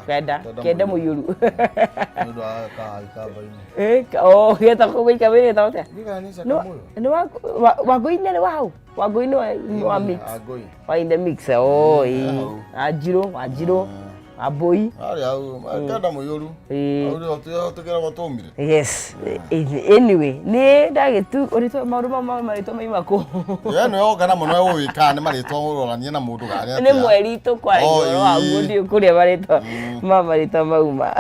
Kenda. Kenda. Kenda mũiyũru. Mũiyũru. Nĩ ũndũ wa kahai kambainĩ. Oh, getagwo gwĩ ikamba-inĩ getagwo atĩa? Ndiũĩ nĩ No, Cakamoyo. nĩ Wangũi nĩ wa hau? Wangũi nĩ wa mix. Angũi. Wa in the mix. Oh, ĩĩ. Hau. Anjirũ, Wanjirũ, Wambũi. Harĩa hau kenda mũiyũru. Ĩĩ. Hau nĩho tũkĩragwo tũmire. Yes. Anyway, nĩ ndagĩtu ũrĩtwa maũndũ mau ma marĩtwa maima kũ? We nĩwe ũngana mũno ũĩ kana nĩ marĩtwa ũroranie na mũndũ kana nĩ Nĩ atĩa. mweri tũkwaragia Oh, ũhoro waguo ĩĩ. ndiũĩ kũrĩa marĩtwa ma marĩtwa mauma.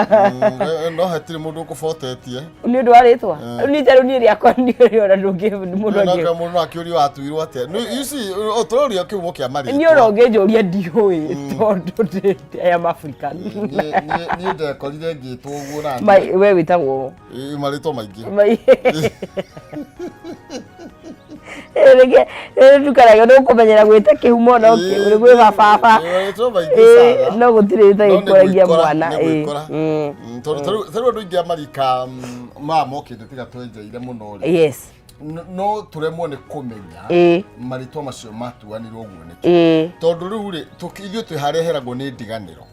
No hatirĩ mũndũ ũkũbotetie. Nĩ ũndũ wa rĩtwa? Niĩ ta rĩu niĩ rĩakwa niĩ ona ndũngĩ mũndũ No angĩ. mũndũ no akĩũrio watuirwo atĩa. You see, ũtũrorio kĩhumo kĩa marĩtwa. Niĩ ona ũngĩnjũria ndiũĩ tondũ I am African. Niĩ ndekorire ngĩtwo ũguo na We wĩtagwo niĩ marĩtwa maingĩ. Rĩngĩ tukaraga nĩ ũkũmenyera gwĩta kĩhumo no gwĩ bababa. Marĩtwa maingĩ sana. No gũtirĩ No nĩ ĩtagĩkũragia gwĩkora, mwana. nĩ gwĩkora. Tondũ ta rĩu andũ aingĩ a marika maya mokĩte tiga twenjeire mũno rĩ, no tũremwo nĩ kũmenya marĩtwa macio matuanĩrwo ũguo nĩkĩ, tondũ rĩu rĩ ithuĩ twĩ harĩa heragwo nĩ ndiganĩro.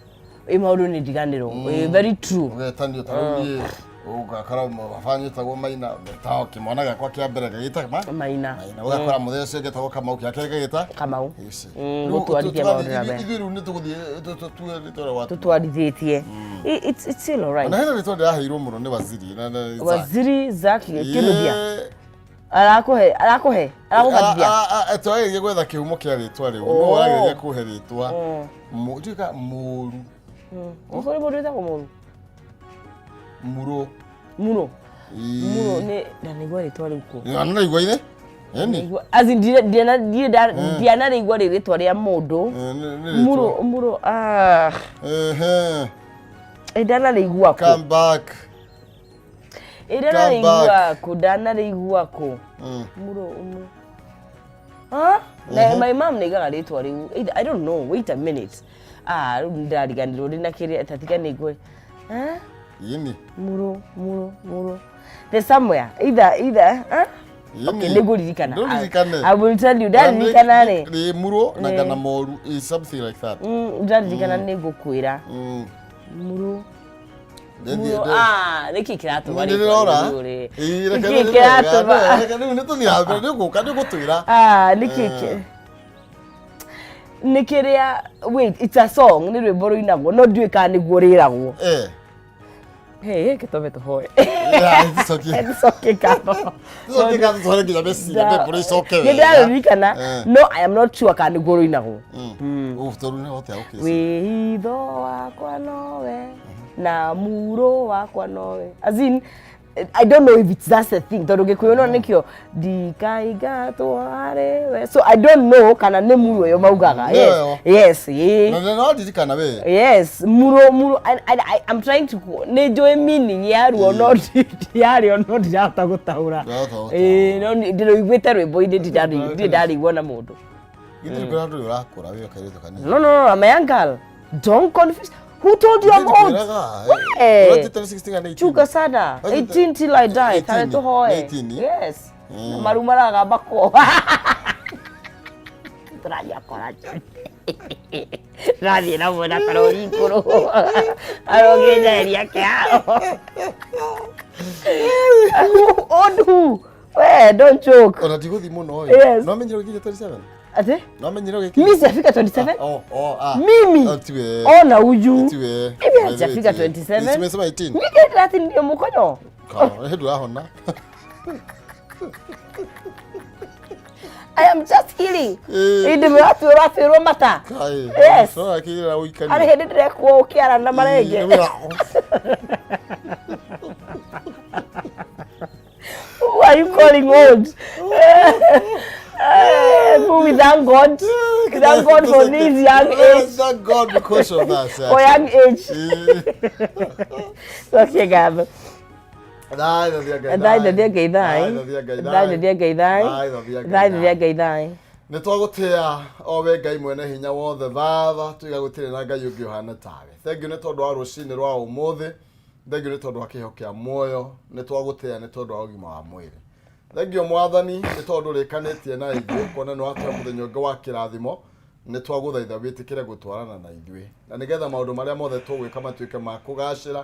Ĩ, maũndũ nĩ ndiganĩro. Ĩ, very true. Ũgetanio ta rĩu niĩ ũgakora baba nyĩtagwo Maina, getagwo kĩmwana gĩakwa kĩa mbere gagĩta ma Maina. Maina, ũgakora mũthenya ũcio getagwo Kamau, kĩa kerĩ gagĩta Kamau. Ici. Mm, Rĩu gũtwarithia maũndũ na mbere. Ithuĩ rĩu nĩ tũgũthiĩ tũtue rĩtwa rĩa watu. Tũtwarithĩtie. It's still alright. Na hena rĩtwa ndĩraheirwo mũno nĩ Waziri na Zack. Waziri Zack Kĩnuthia. Ĩĩ. Arakũhe aragũbatithia. Twageria gwetha kĩhumo kĩa rĩtwa rĩu, no ũrageria kũhe rĩtwa ndiũĩ kana mũru. Kũrĩ mũndũ wĩtagwo mũru? Muro. Muro. Muro nĩ ndanaigua rĩtwa rĩu kũ. Ndanaigua ine ĩni. As in ndianarĩigua rĩ rĩtwa rĩa mũndũ. Muro, muro, ah. Ĩ, ndanarĩigua kũ? Come back. Ĩ, ndanarĩigua kũ? Ndanarĩigua kũ? Muro, muro. Huh? Na my mom nĩaigaga rĩtwa rĩu. I don't know. Wait a minute. Ah, rĩu nĩndariganĩrwo ndĩ na kĩrĩa tatiga nĩ ngwe. Huh? Ĩni. Muro, muro, muro. There's somewhere. Either, either. Huh? Okay, nĩngũririkana. Ndũririkane. I will tell you. Ndaririkana rĩ. Rĩ muro na ngana moru is something like that. Ndaririkana nĩngũkwĩra. Muro. Muro. Ah, nĩkĩ kĩratũma rĩtwa Nĩndĩrora. rĩu rĩ? Ĩĩ, reke Nĩkĩ kĩratũma? Reke rĩu nĩtũthiĩ na mbere, nĩũgũka nĩũgũtwĩra. Ah, nĩkĩ nĩ kĩrĩa, wait, it's a song, nĩ rwĩmbo rũinagwo no ndiũĩ kana nĩguo rĩragwo. Hey, gĩtome tũhoe. Yeah, tũcokie. Tũcokie ngatho. Tũcokie ngatho tũhore nginya meciria mbembe icoke Nĩ wega. ndĩrarũririkana no I am not sure kana nĩguo rũinagwo. Ũũ, tondũ nĩ hote gũkĩcia. Wĩitho wakwa nowe na muro wakwa nowe. As in, I don't know if it's that's the thing, tondũ Gĩkũyũ no nĩkĩo ndikaingatwo harĩ we, so I don't know kana nĩ muro ĩyo maugaga. Nĩyo ĩyo. Yes, ĩĩ. Na nĩ waririkana we. Yes, muro, muro. I'm trying to, nĩ njũĩ meaning yaruo no yarĩo no ndirahota gũtaũra. Ndũrahota gũtaũra. Ĩĩ, no ndĩrũiguĩte rwĩmbo-inĩ, ndirĩ ndarĩigua na mũndũ. Githĩ ndũkwĩra ndũrĩ ũrakũra wĩ o kairĩtu kanini. No, no, no, I'm a young girl. Don't confuse. Who told you I'm old? Hey. Chuka sana. 18 till I die. Tare tuhoe. 18. Yes. Maru maragamba ko. Tũrathiĩ akora Tũrathiĩ na mwena karori ikũrũ. Arogĩnjeheria kĩharo. Old who? We, don't joke. Ona ndigũthiĩ mũno ĩ. Yes. No menyire ũgĩkinya 27. Ate? No menyire ũgĩkinya. Mimi sijafika 27. Oh, ah. Mimi. Oh, tiwe. Ona uju. Tiwe. Mimi sijafika 27. Tumesema 18. Nige ati ndio mukonyo. Ka, hĩndĩ ũrahona. I am just healing. Ĩndĩ ũratuĩrwo mata. Kai. Yes. Ũrora kĩrĩa ũikania. Arĩ hĩndĩ ndĩrekwo ũkĩara na marenge. Who are you calling old? We thank God. We thank God for this young age. Thank God because of that. For young age. Cokie ngatho. Thai thia Ngai. Thai thia Ngai thai. Thai thia Ngai Thai thia Ngai thai. Thai thia Thai thia Ngai thai. Nĩ twagũtĩa o we Ngai mwene hinya wothe, Baba, tuiga gũtirĩ na Ngai ũngĩ ũhana tawe. Thengiũ nĩ tondũ wa rũcinĩ rwa ũmũthĩ, thengiũ nĩ tondũ wa kĩheo kĩa muoyo, nĩ twagũtĩa nĩ tondũ wa ũgima wa mwĩrĩ. Thengiũ Mwathani nĩ tondũ ũrĩkanĩtie na ithuĩ kuona nĩ watũhe mũthenya ũngĩ wa kĩrathimo. Nĩ twagũthaitha wĩtĩkĩre gũtwarana na ithuĩ, na nĩgetha maũndũ marĩa mothe tũgwĩka matuĩke ma kũgacĩra,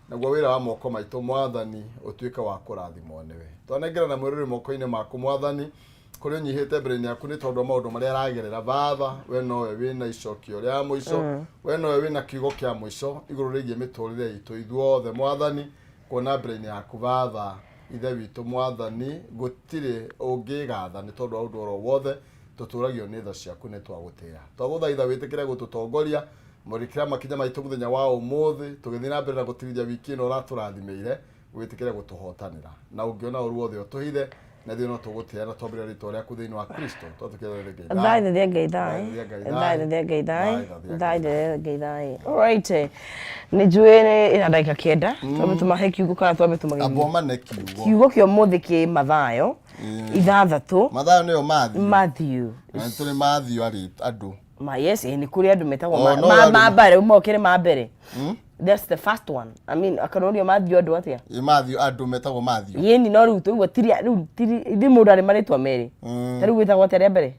naguo wĩra wa moko maitũ, Mwathani, ũtuĩke wa kũrathimwo nĩwe. Twanengerana mwĩrĩ moko-inĩ maku, Mwathani, kũrĩa ũnyihĩte mbere-inĩ yaku nĩ tondũ wa maũndũ marĩa aragerera. Baba, we nowe wĩna icokio rĩa mũico, we nowe wĩna kiugo kĩa mũico igũrũ rĩgiĩ mĩtũrĩre itũ ithuothe, Mwathani, kuona mbere-inĩ yaku, Baba Ithe witũ, Mwathani, gũtirĩ ũngĩgatha nĩ tondũ wa ũndũ oro wothe. Tũtũragio nĩ tha ciaku, nĩ twagũtĩĩa. Twagũthaitha wĩtĩkĩre gũtũtongoria mũrĩkĩra makinya maitũ mũthenya wa ũmũthĩ, tũgĩthiĩ na mbere na gũtirithia wiki ĩno ũratũrathimĩire. Wĩtĩkĩre gũtũhotanĩra, na ũngĩona ũru wothe ũtũhithe, na ithuĩ no tũgũtĩĩa na twambĩrĩra rĩtwa rĩaku thĩinĩ wa Kristo. Twatũkĩra Ngai. Thai thia Ngai thai. Thai thia Ngai thai. Thai thia Ngai thai. Alright. Nĩ njũĩ nĩ ĩna ndagĩka 9. Twambe tũmahe kiugo kana twambe tũmageithie? Amba ũmane kiugo. Kiugo kĩa ũmũthĩ kĩ Mathayo 6. Mathayo nĩyo Matthew. Matthew. Na nĩ tũrĩ Matthew arĩ andũ. Ma yes, nĩ kũrĩ andũ metagwo ma ma ma mbere, mokĩre ma mbere. That's the first one. I mean, akanorio Matthew andũ atĩa? Ĩ Matthew andũ metagwo Matthew. Yĩni no rĩu tũigua tiri rĩu tiri ithuĩ mũndũ arĩ marĩtwa merĩ. Ta rĩu wĩtagwo atĩa rĩa mbere?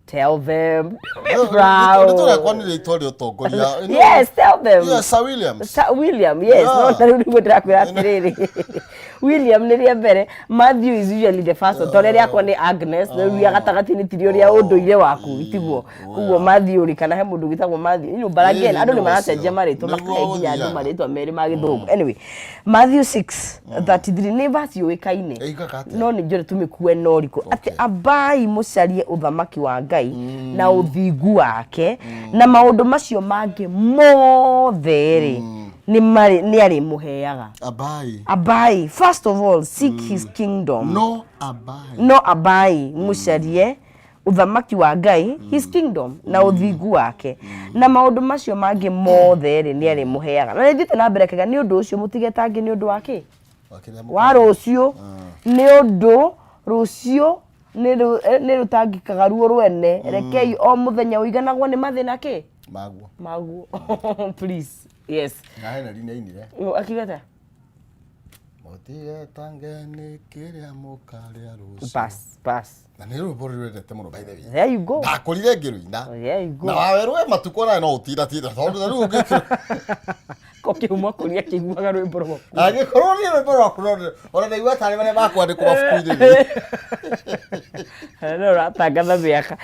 Tell them. Be proud. Nĩ tũrekwa nĩ rĩtwa rĩa ũtongoria. Yes, tell them. Yes, Sir Williams. Sir William, yes. No, ta rĩu nĩguo ndĩrakwĩra atĩrĩrĩ. William nĩ rĩa mbere, Matthew is usually the first one. Tondũ rĩakwa nĩ Agnes, na rĩu rĩa gatagatĩ-inĩ ti rĩo rĩa ũndũire waku, tiguo. Koguo Matthew rĩ, kana he mũndũ wĩtagwo Matthew. You know, but again, andũ nĩ maracenjia marĩtwa, makahe nginya andũ marĩtwa merĩ ma gĩthũngũ. Anyway, Matthew 6:33 nĩ verse yũĩkaine. Ĩigaga atĩa? No nĩ njũrĩ tũmĩkue na ũritũ. Atĩ ambai mũcarie ũthamaki wa Ngai na ũthingu wake, na maũndũ macio mangĩ mothe rĩ, nĩ marĩ nĩ arĩmũheaga. Ambai. Ambai, first of all, seek his kingdom. No ambai. No ambai mũcarie ũthamaki wa Ngai, his kingdom, na ũthingu wake, na maũndũ macio mangĩ mothe rĩ, nĩ arĩmũheaga. Na nĩthiĩte na mbere akauga nĩ ũndũ ũcio mũtigetange nĩ ũndũ wa kĩ? Wa rũciũ, nĩ ũndũ rũciũ nĩ rũtangĩkaga ruo rwene. Rekei o mũthenya ũiganagwo nĩ mathĩna kĩ? Maguo. Maguo. Please. Yes. Na hena rini ainire. Akiuga atĩa? Mũtigetange nĩ kĩrĩa mũkarĩa rũciũ. Pass, pass. Na nĩ rwĩmbo rwendete mũno, by the way. There you go. Ndakũrire ngĩrũina. There you go. Na wawe rwe matukũ nawe no ũtindatinda tondũ ta rĩu ũngĩkĩra. Ko kĩhumo kũria kĩiguaga rwĩmbo rwaku. Angĩkorwo nĩ rwĩmbo rwaku no ona ndaigua tarĩ marĩa makwandĩkwo mabuku-inĩ. No ũratangatha mĩaka.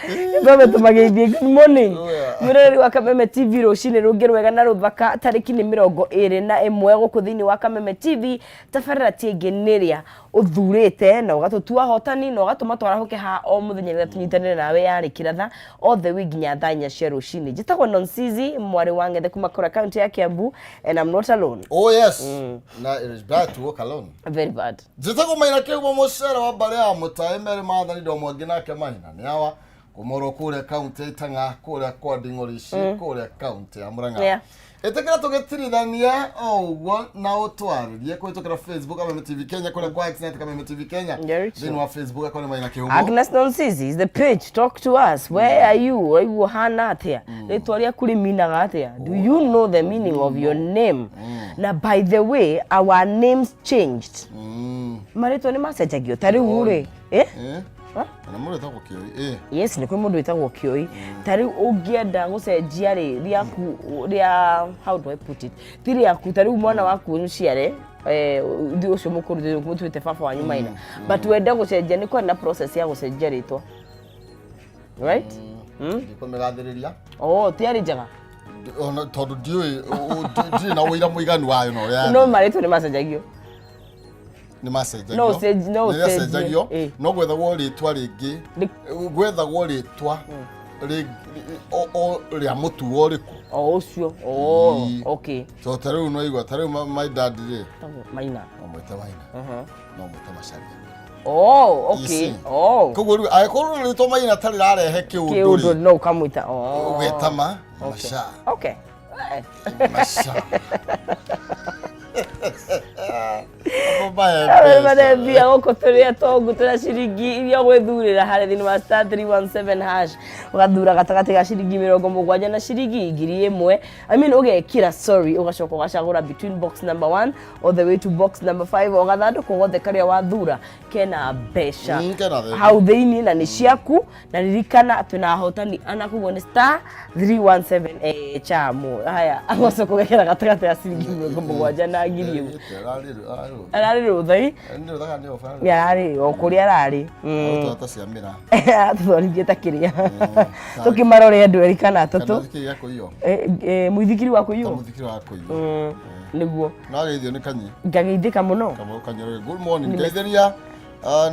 Twambe tũmageithie. Good morning. Mwĩroreri wa Kameme TV, rũcinĩ rũngĩ rwega na rũthaka, tarĩki nĩ 21 gũkũ thĩinĩ wa Kameme TV. Tabarĩra ti ĩngĩ nĩ ĩrĩa ũthurĩte na ũgatũtua hotani na ũgatũma twarahũke haha o mũthenya nĩgetha tũnyitanĩre nawe yarĩ kĩratha all the way nginya thaa 4 cia rũcinĩ. Njĩtagwo Nonsizi mwarĩ wa Ng'ethe kuma kũrĩa kaunti ya Kiambu, and I'm not alone. Oh yes. Na it is bad to walk alone. Very bad. Njĩtagwo Maina Kĩhumo, mũcere wa mbarĩ ya Mũtaĩ merĩ maathani ndo mwangĩ nake Maina nĩ awa kũmorwo kũrĩa kaunti ya Itang'a, kũrĩa kwa Nding'orici, kũrĩa kaunti ya Murang'a. Ĩtĩkĩra tũgĩtirithanie o ũguo na ũtwarĩrie kũhĩtũkĩra Facebook Kameme TV Kenya, kũrĩa kwa Xnet Kameme TV Kenya. Very true. Thĩinĩ wa Facebook akwa nĩ Maina Kĩhumo. Agnes Nonsizi is the page. Talk to us. Where are you? Ũraigua ũhana atĩa? Rĩtwa rĩaku rĩminaga atĩa? Do you know the meaning of your name? Na by the way, our names changed. Marĩtwa nĩ macenjagio. Ta rĩu rĩ, eh? Eh? Huh? Kana mũndũ wĩtagwo Kĩoi, eh. Yes, nĩ kwĩ mũndũ wĩtagwo Kĩoi. Ta rĩu ũngĩenda gũcenjia rĩ, rĩaku rĩa, how do I put it? Ti rĩaku, ta rĩu mwana waku ũciare, ithuĩ ũcio mũkũrũ ithuĩ mũtuĩte baba wanyu Maina. But wende gũcenjia, nĩ kwarĩ na process ya gũcenjia rĩtwa. Right? Ndikũmĩgathĩrĩria. Oh, tiarĩ njega. Ona tondũ ndiũĩ, ndirĩ na ũira mũiganu wayo na ũrĩa No marĩtwa nĩ macenjagio. Nĩ macenjagio. No Nĩ ũcenjie, rĩacenjagio. No gwethagwo rĩtwa rĩngĩ. Gwethagwo rĩtwa o rĩa mũtugo ũrĩkũ. O ũcio. Oh, okay. So ta rĩu no igua ta rĩu my dad rĩ, Maina. No mwĩte Maina, no mwĩte Macaria. Oh, You okay. see? Oh. Koguo rĩu angĩkorwo rĩtwa Maina ta rĩrarehe kĩũndũ Kĩũndũ rĩ, no ũkamwĩta. Oh. ũgeta ma Maca. Okay. Maca. Mane mbia gũkũ tũrĩ atongu tũrĩ ciringi iria ũgwĩthurĩra harĩa thĩinĩ wa *317# ũgathura gatagatĩ ga ciringi 70 na ciringi 1000. I mean, ũgekĩra, sorry, ũgacoka ũgacagũra between box number 1 all the way to box number 5. O gathandũkũ gothe karĩa wathura kena mbeca Kena thendi. hau thĩinĩ na nĩ ciaku. Na ririkana twĩna ahotani ana, koguo nĩ *317 chamu haya, agacoka ũgekĩra gatagatĩ ga ciringi 70 na 1000. Ararĩ rũthai, nĩ ararĩ o kũrĩa ararĩ. Ta cia mĩra. Aratũtwarithie ta kĩrĩa tũkĩmarore andũ erĩ kana atatũ. Kana kĩ gĩa kũiywo. Mũithikiri wa Ta kũiywo. Mũthikiri wa kũiywo. Nĩguo. No ageithio nĩ kanyi. Ngageithĩka mũno. Kamau Kanyoro, good morning, ngeithĩria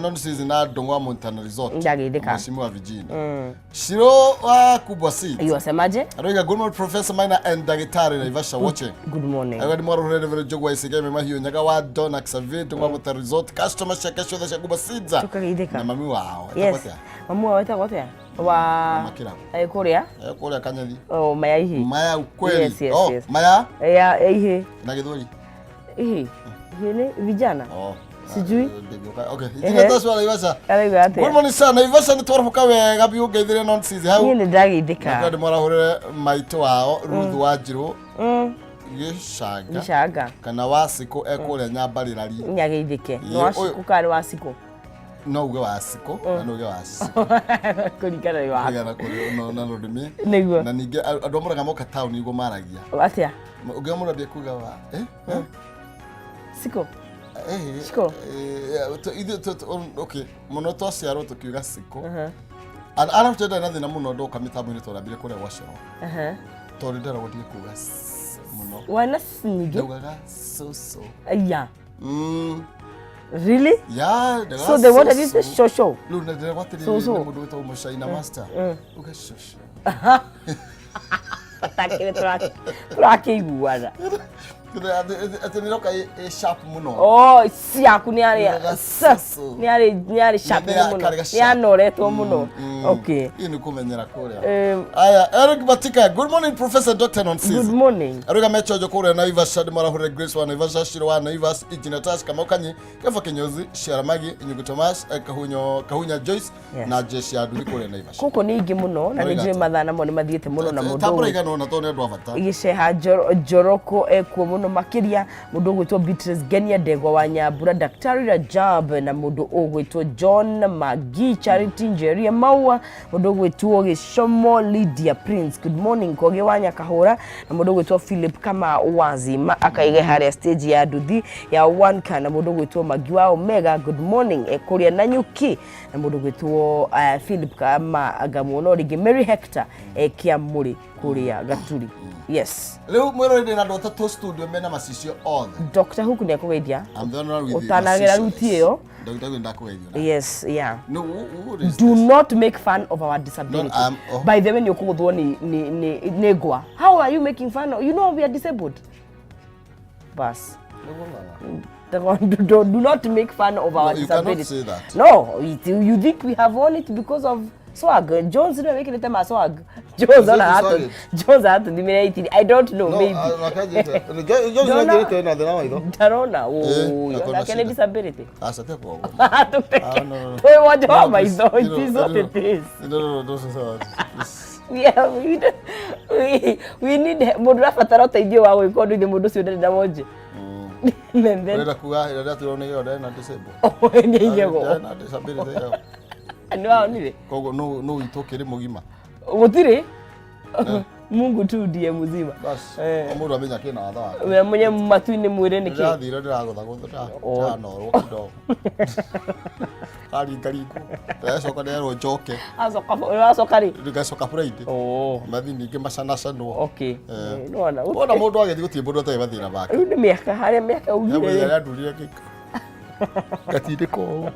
non season na Ndung'wa Montana Resort. Ndageithĩka. Mheshimiwa Virginia Shiro wa Kubwa Seeds. Iyo wasemaje? Aroiga, "Good morning, Professor Maina and Dagitari Naivasha watching." Good morning. Aroiga ni mwarore Reverend Jogwa Isigeme Mahiũ Nyaga wa Dona Xavier Ndung'wa Montana Resort customer ciake ciothe cia Kubwa Seeds. Tukageithĩka. Na mami wao. Yes. Etagwo atĩa? Mamu wao etagwo atĩa wa Makĩra. Kũrĩa? Kũrĩa Kanyathi. Oh, maya ihi. Maya ukweli. Yes. Oh, Yes. maya Ya ihe. Na Gĩthweri. Ihi ihi nĩ vijana. Oh. Sijui. Okay. Itineta swala Naivasha. Arauga Good atĩa? morning sir, Naivasha nĩ twarahũka wega biũ, ngeithĩre non season hau. Niĩ nĩ ndageithĩka. Kwenda mwarahũrĩre maitũ wao Ruth wa Njirũ Gĩcanga Gĩcanga. Kana wa Cikũ ekũrĩa Nyambarĩrari. Nĩageithĩke. Nĩ Ĩ, wacikũ kana nĩ wacikũ? No uge wa Cikũ na no uge wa Cikũ. Kũringana nĩ wa Kũringana kũrĩ na rũrĩmĩ. Nĩguo. Na ningĩ andũ a Mũrang'a moka taũni nĩguo maragia. Atĩa? Ũngĩona mũndũ ambia kuga wa Cikũ. Cikũ. Ithuĩ okay, mũno twaciarwo tũkiuga Cikũ. Arabu ndarĩ na thĩna mũno ndoka mĩtambo-inĩ twarambire kũrĩa gwa Coro tondũ nderagwo ndige kuga mũno. Wana nyingĩ. Ndaugaga cũcũ. Aya. Really? Yeah, ndaugaga So they wanted you to cũcũ. say shosho? Rĩu na ndĩragwo atĩrĩrĩ Cũcũ. nĩ mũndũ wĩtagwo Mũcaina master uga cũcũ. Takĩrĩ tũrakĩiguana. Atĩ nĩroka ĩ sharp mũno. Oh, ciaku nĩ arĩ Nĩaga cũcũ. nĩ arĩ sharp Nĩ mũno. karĩ Nĩ anoretwo mũno. Okay. Hii nĩ kũmenyera kũrĩa. Aya. Aya, Eric Batika, good morning, Professor Dr. Nonsizi. Good morning. Aruga mechojo kũrĩa Naivasha, ndĩmarahũrĩre Grace wa Naivasha, Shiro wa Naivas, Engineer Tash Kamau Kanyi, Keba Kinyozi, Sharamagi, Nyugu Thomas, Kahunyo, Kahunya Joyce na Jeshi ya Nduthi kũrĩa Naivasha. Gũkũ nĩ ingĩ mũno na nĩ Oiga njũĩ atĩa? mathaa namo nĩ mathiĩte mũno na mũndũ Tambũra igana ũna tondũ nĩ andũ a bata. Gĩceha Njoroko ekuo mũno makĩria, mũndũ ũgwĩtwo Beatrice Ngenia Ndegwa wa Nyambura, Daktari Rajab na mũndũ ũgwĩtwo John Magi, Charity Njeria Maua, mũndũ ũgwĩtwo Gĩcomo Lydia Prince, good morning Kogi wa Nyakahũra, na mũndũ ũgwĩtwo Philip Kama Wazima akaige harĩa stage ya nduthi ya One Car, na mũndũ ũgwĩtwo Magi wa Omega, good morning, ekũrĩa Nanyuki, na mũndũ ũgwĩtwo Philip Kama Ngamuona rĩngĩ, Mary Hector Kiamũrĩ kũrĩa Gaturi, yes. Rĩu mwĩrori, ndĩ na andũ atatũ studio mena macicio othe. Dr. Hook nĩ akũgeithia. I'm the one with the Ũtanagera macicio. ruti ĩyo. Dr. Hook ndakũgeithio. Yes, yeah. No, what is Do this? not make fun of our disability. No, oh. By the way, nĩ ũkũgũthwo nĩ ngwa. How are you making fun of, you know we are disabled? Bas. Do not make fun of our No, you cannot disability. say that. No, you think we have won it because of swag? Jones nĩwe wĩkĩrĩte ma swag. Jones Is it ona hatu swag? Jones atũthimĩra itiri. I don't know, No, maybe. Jones Ndona- nĩanjĩrĩte na thĩna wa maitho. Ndarona. Eh, akona Nake nĩ shida. disability. Aca, tia kwa ũguo. Ah, no, no. Twĩ wonje wa No, maitho, please, it is what it is. No, no, no, please. Yeah, we, don't- we need mũndũ ũrabatara ũteithio wa gwĩka ũndũ ithe mũndũ ũcio ndarĩ na wonje. And then Ũrenda kuga rĩrĩa twĩrwo nĩ ĩyo ndarĩ na disable. Oh, nĩ aigagwo. Ndarĩ na disability ĩyo. Nĩ waonire? Koguo no witũ ũkĩrĩ mũgima. Gũtirĩ. Mungu tu ndiye mzima. Bas, Eh. o mũndũ amenya kĩna watho wake. We mwenye matu-inĩ mwĩre nĩkĩ? Ndĩrathire ndĩragũthagũtha Oh. ndĩranorwo kidogo. Karingaringwo. Ndĩracoka nderwo njoke. Acoka ũracoka rĩ? Ngacoka Friday. Oh, Mathi ningĩ macanacanwo. okay. Eh. Nĩwona. Wona mũndũ agĩthiĩ gũtirĩ mũndũ atarĩ mathĩna make. Rĩu nĩ mĩaka harĩa mĩaka He ugire. mũthenya arĩa ndurire ngatindĩkwo ũũ.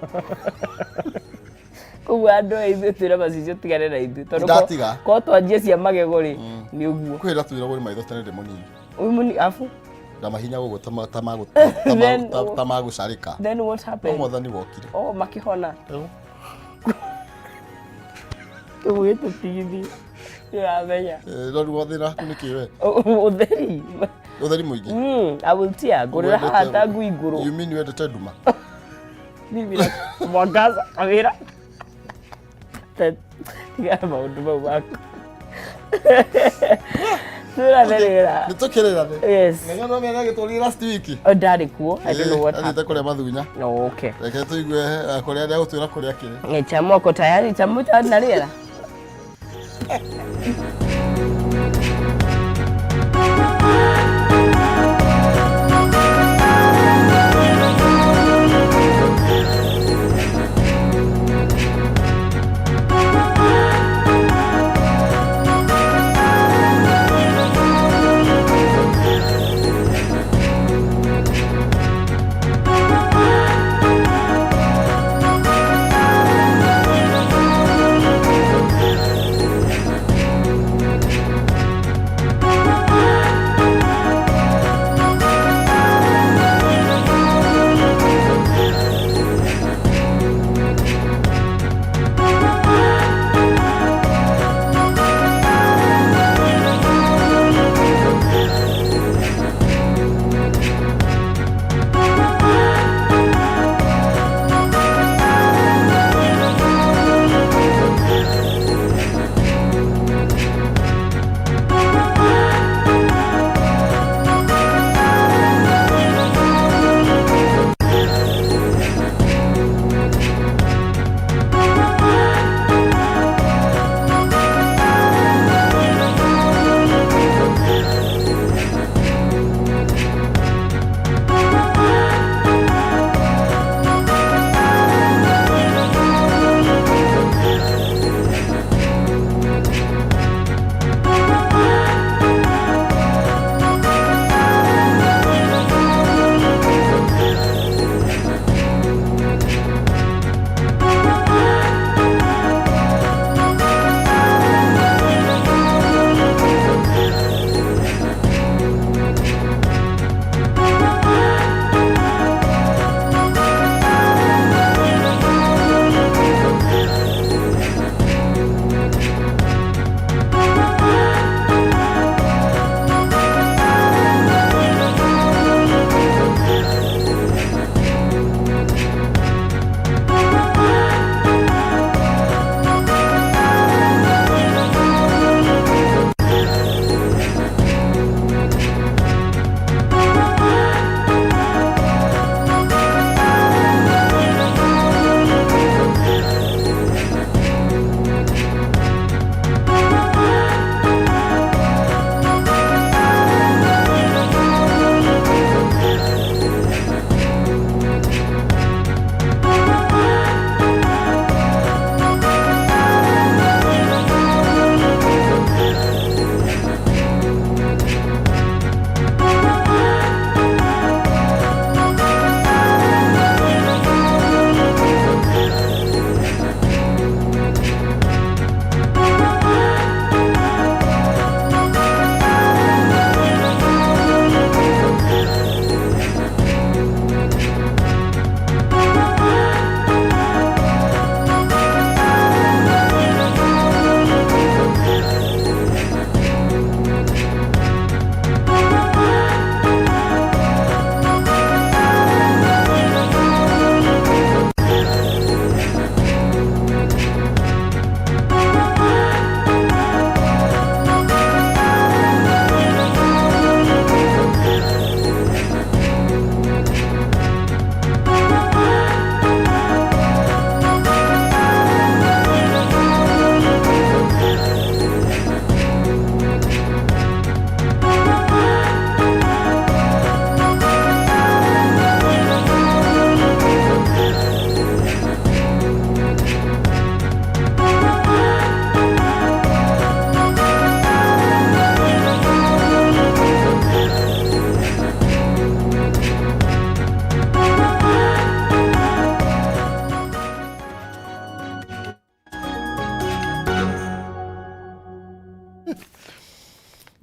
Koguo andũ aya ithuĩ twĩna macicio tigane na ithuĩ tondũ Ndatiga. ko twanjie cia magego rĩ nĩ ũguo. Kwĩ rĩrĩa twĩragwo nĩ maitho tene ndĩ mũnini. Wĩ mũni abu. Na mahinya gũguo ta magũcarĩka. Then what No happened? mwathani wokire. Oh, makĩhona. Rĩu, Ũguo gĩtũtigithie. Nĩũramenya. No rĩu thĩna waku nĩ kĩ we? Ũtheri. Ũtheri mũingĩ. I will tear. Ngũrĩra haha ta ngui ngũrũ. You mean wendete nduma? Mimi na mwangaza kawĩra. Tiga maũndũ mau maku. Twĩrane rĩra. Nĩ tũkĩrĩrane. Yes. Ng'ang'a no mena gĩtũri last week. Oh, ndarĩ kuo. I don't know what Athiĩte happened. kũrĩa mathunya. Oh, okay. Reke tũigue kũrĩa arĩa gũtwĩra kũrĩa kĩrĩ. Chamu ako tayari, chamu tayari na rĩera.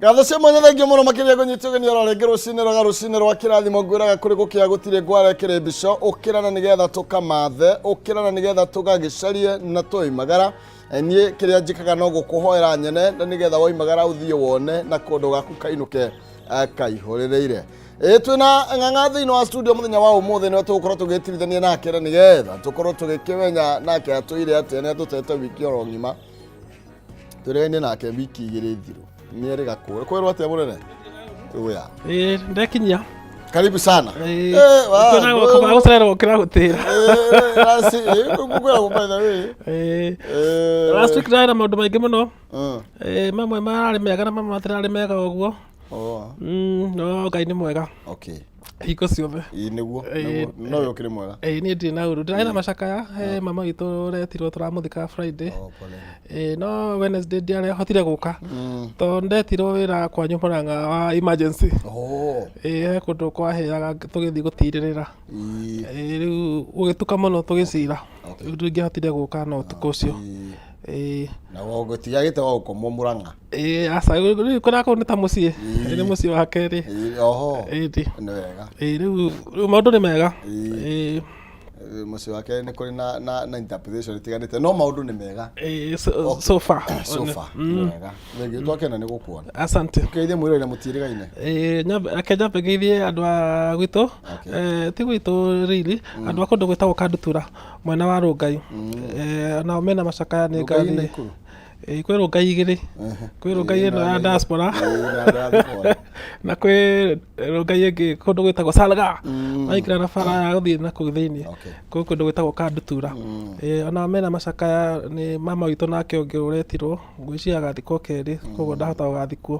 Ngatho cia mwanya thengio mũno makĩria ngũnyita ũgeni oro rĩngĩ rũcinĩ rwega rũcinĩ rwa kĩrathimo ngwĩraga kũrĩ gũkĩa gũtirĩ ngwara ĩkĩrĩ mbico ũkĩra na nĩgetha tũkamathe ũkĩra na nĩgetha tũgagĩcarie na tũimagara. Niĩ kĩrĩa njĩkaga no gũkũhoera nyene na nĩgetha woimagara ũthiĩ wone na kũndũ gaku kainũke. Akaihũrĩrĩire. Ĩ twĩna Ng'ang'a thĩinĩ wa studio mũthenya wa ũmũthĩ, nĩwe tũgũkorwo tũgĩtirithania nake na nĩgetha tũkorwo tũgĩkĩmenya nake atũire atĩa. Nĩ atũtete wiki oro ng'ima, tũrĩgaine nake wiki 2 thiru, nĩ erĩga kwĩrwo atĩa mũnene ũya. Ĩĩ, ndekinyia. Karibu sana. Ĩĩ, kwĩna kaba gũcererwo gũkĩra gũtĩra. Kwĩragwo by the way. Ĩĩ. Last week ndarĩ na maũndũ maingĩ mũno. Ĩĩ, mamwe mararĩ mega na mamwe matirarĩ mega ũguo. No Ngai nĩ mwega hingo ciothe. Ĩĩ, nĩguo. Nĩguo. No we ũkĩrĩ mwega? Ĩĩ, niĩ ndirĩ na ũru. Ndĩrarĩ na macakaya, he mama witũ ũretirwo tũramũthika Friday. Oh, pole. Ĩĩ, no Wednesday ndiarehotire gũka tondũ ndetirwo wĩra kwanyu Murang'a wa emergency. Ĩĩ, he kũndũ kwahĩaga tũgĩthiĩ gũtirĩrĩra. Ĩĩ, rĩu gũgĩtuka mũno tũgĩcira. Rĩu ndingĩahotire gũka na ũtukũ ũcio. Ĩĩ. Na gũtigagĩte wa gũkomwo Murang'a? Ĩĩ, aca, rĩu kũrĩa kũu nĩ ta mũciĩ. Ĩĩ, nĩ mũciĩ wa kerĩ. Ĩĩ, oho. Ĩĩ, ndi. Nĩ wega. Ĩĩ, rĩu maũndũ nĩ mega. Ĩĩ. Mũciĩ wa kerĩ nĩ kũrĩ na interpretation itiganĩte, no maũndũ nĩ mega. Ĩĩ, so far. So far nĩ wega. Thengiũ, twakena nĩ gũkuona. Asante. Ũkĩgeithie mwĩrore mũtiĩrĩgaine. Ĩĩ, reke nyambe ngeithie andũ a gwitũ. Ti gwitũ really, andũ a kũndũ gwĩtagwo Kandutura, mwena wa Rũngai. Nao mena macakaya nĩ Rũngai nĩ ngathĩ. Nakuru? Ĩĩ, kwĩ Rũngai igĩrĩ. Kwĩ Rũngai ĩno ya diaspora Ĩĩ, na diaspora. Na kwĩ Rũngai ĩngĩ kũndũ gwĩtagwo Salga. Waingĩra na bara ya gũthiĩ na kũu thĩinĩ. Kwĩ kũndũ gwĩtagwo Kandutura. Ĩĩ, onao mena macakaya nĩ mama witũ nake ũngĩ ũretirwo, ngwĩciria agathikwo kerĩ, koguo ndahota gũgathikwo.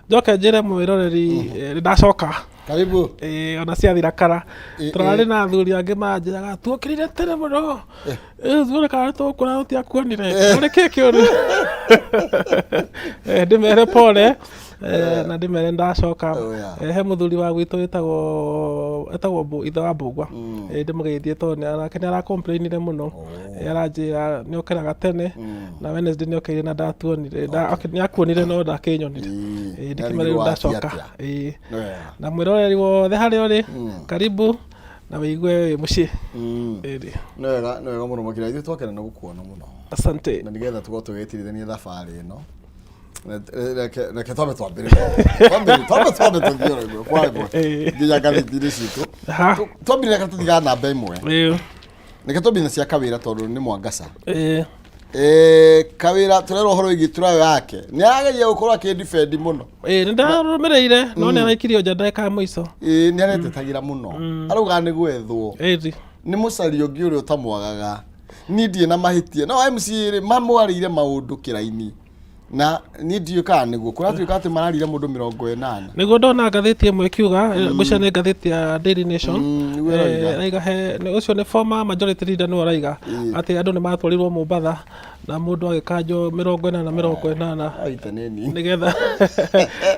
Njoke njĩre mwĩroreri nĩ ndacoka. Karibu. Ĩĩ, ona ciathira kara. Tũrarĩ na athuri angĩ manjĩraga tuokĩrire tene mũno. Tuone kana nĩtũgũkuona, tũtiakuonire. Nĩ kĩ kĩũru? Ndĩmere pole na ndĩmere ndacoka. Oh, yeah. He mũthuri wa gwitũ wĩtagwo ithe wa Mbũgua. Ndĩmũgeithie tondũ nake nĩ aracomplainire mũno. Aranjĩra nĩ okĩraga tene na Wednesday nĩ okĩrire na ndatuonire. Okay, nĩ akuonire no ndakĩnyonire. Ndĩkĩmere rĩu Nĩarigirwo athiĩ ndacoka. atĩa? Ĩĩ. Nĩ wega. Na mwĩroreri wothe harĩa ũrĩ, karibu na wĩigue wĩ mũciĩ. Ĩĩ. Nĩ wega, nĩ wega mũno makĩria. Ithuĩ twakena nĩ gũkuona mũno. Asante. Na nĩgetha tũkorwo tũgĩtirithania thabarĩ ĩno, reke twambe twambĩrĩrie, twambe tũthiĩ oro ĩmwe kwa ĩmwe nginya ngathĩti-inĩ citũ. Twambĩrĩrie, reke tũthigaga namba ĩmwe. Reke twambie na cia Kawĩra tondũ nĩ Mwangaca. Kawĩra tũrerwo ũhoro wĩgiĩ turayo yake, nĩ arageria gũkorwo akĩdefend mũno. Ĩĩ, nĩ ndarũmĩrĩire, no nĩ araikirio nja ndagĩka ya mũico. Ĩĩ, nĩ aretetagĩra mũno, arauga nĩ gwethwo nĩ mũcari ũngĩ ũrĩa ũtamwagaga, niĩ ndirĩ na mahĩtia. No MCA rĩ mamwarĩire maũndũ kĩraini, na niĩ ndiũĩ kana nĩguo kũratuĩka atĩ mararire mũndũ 80. Nĩguo ndona ngathĩti ĩmwe ĩkiuga, ngwĩciria nĩ ngathĩti ya Daily Nation. Nĩguo ĩroiga. Ĩraiga he ũcio nĩ former majority leader nĩwe ũraiga atĩ andũ nĩ matwarirwo Mombatha na mũndũ agĩkanjwo 80 80. Aita nĩ nini. Nĩgetha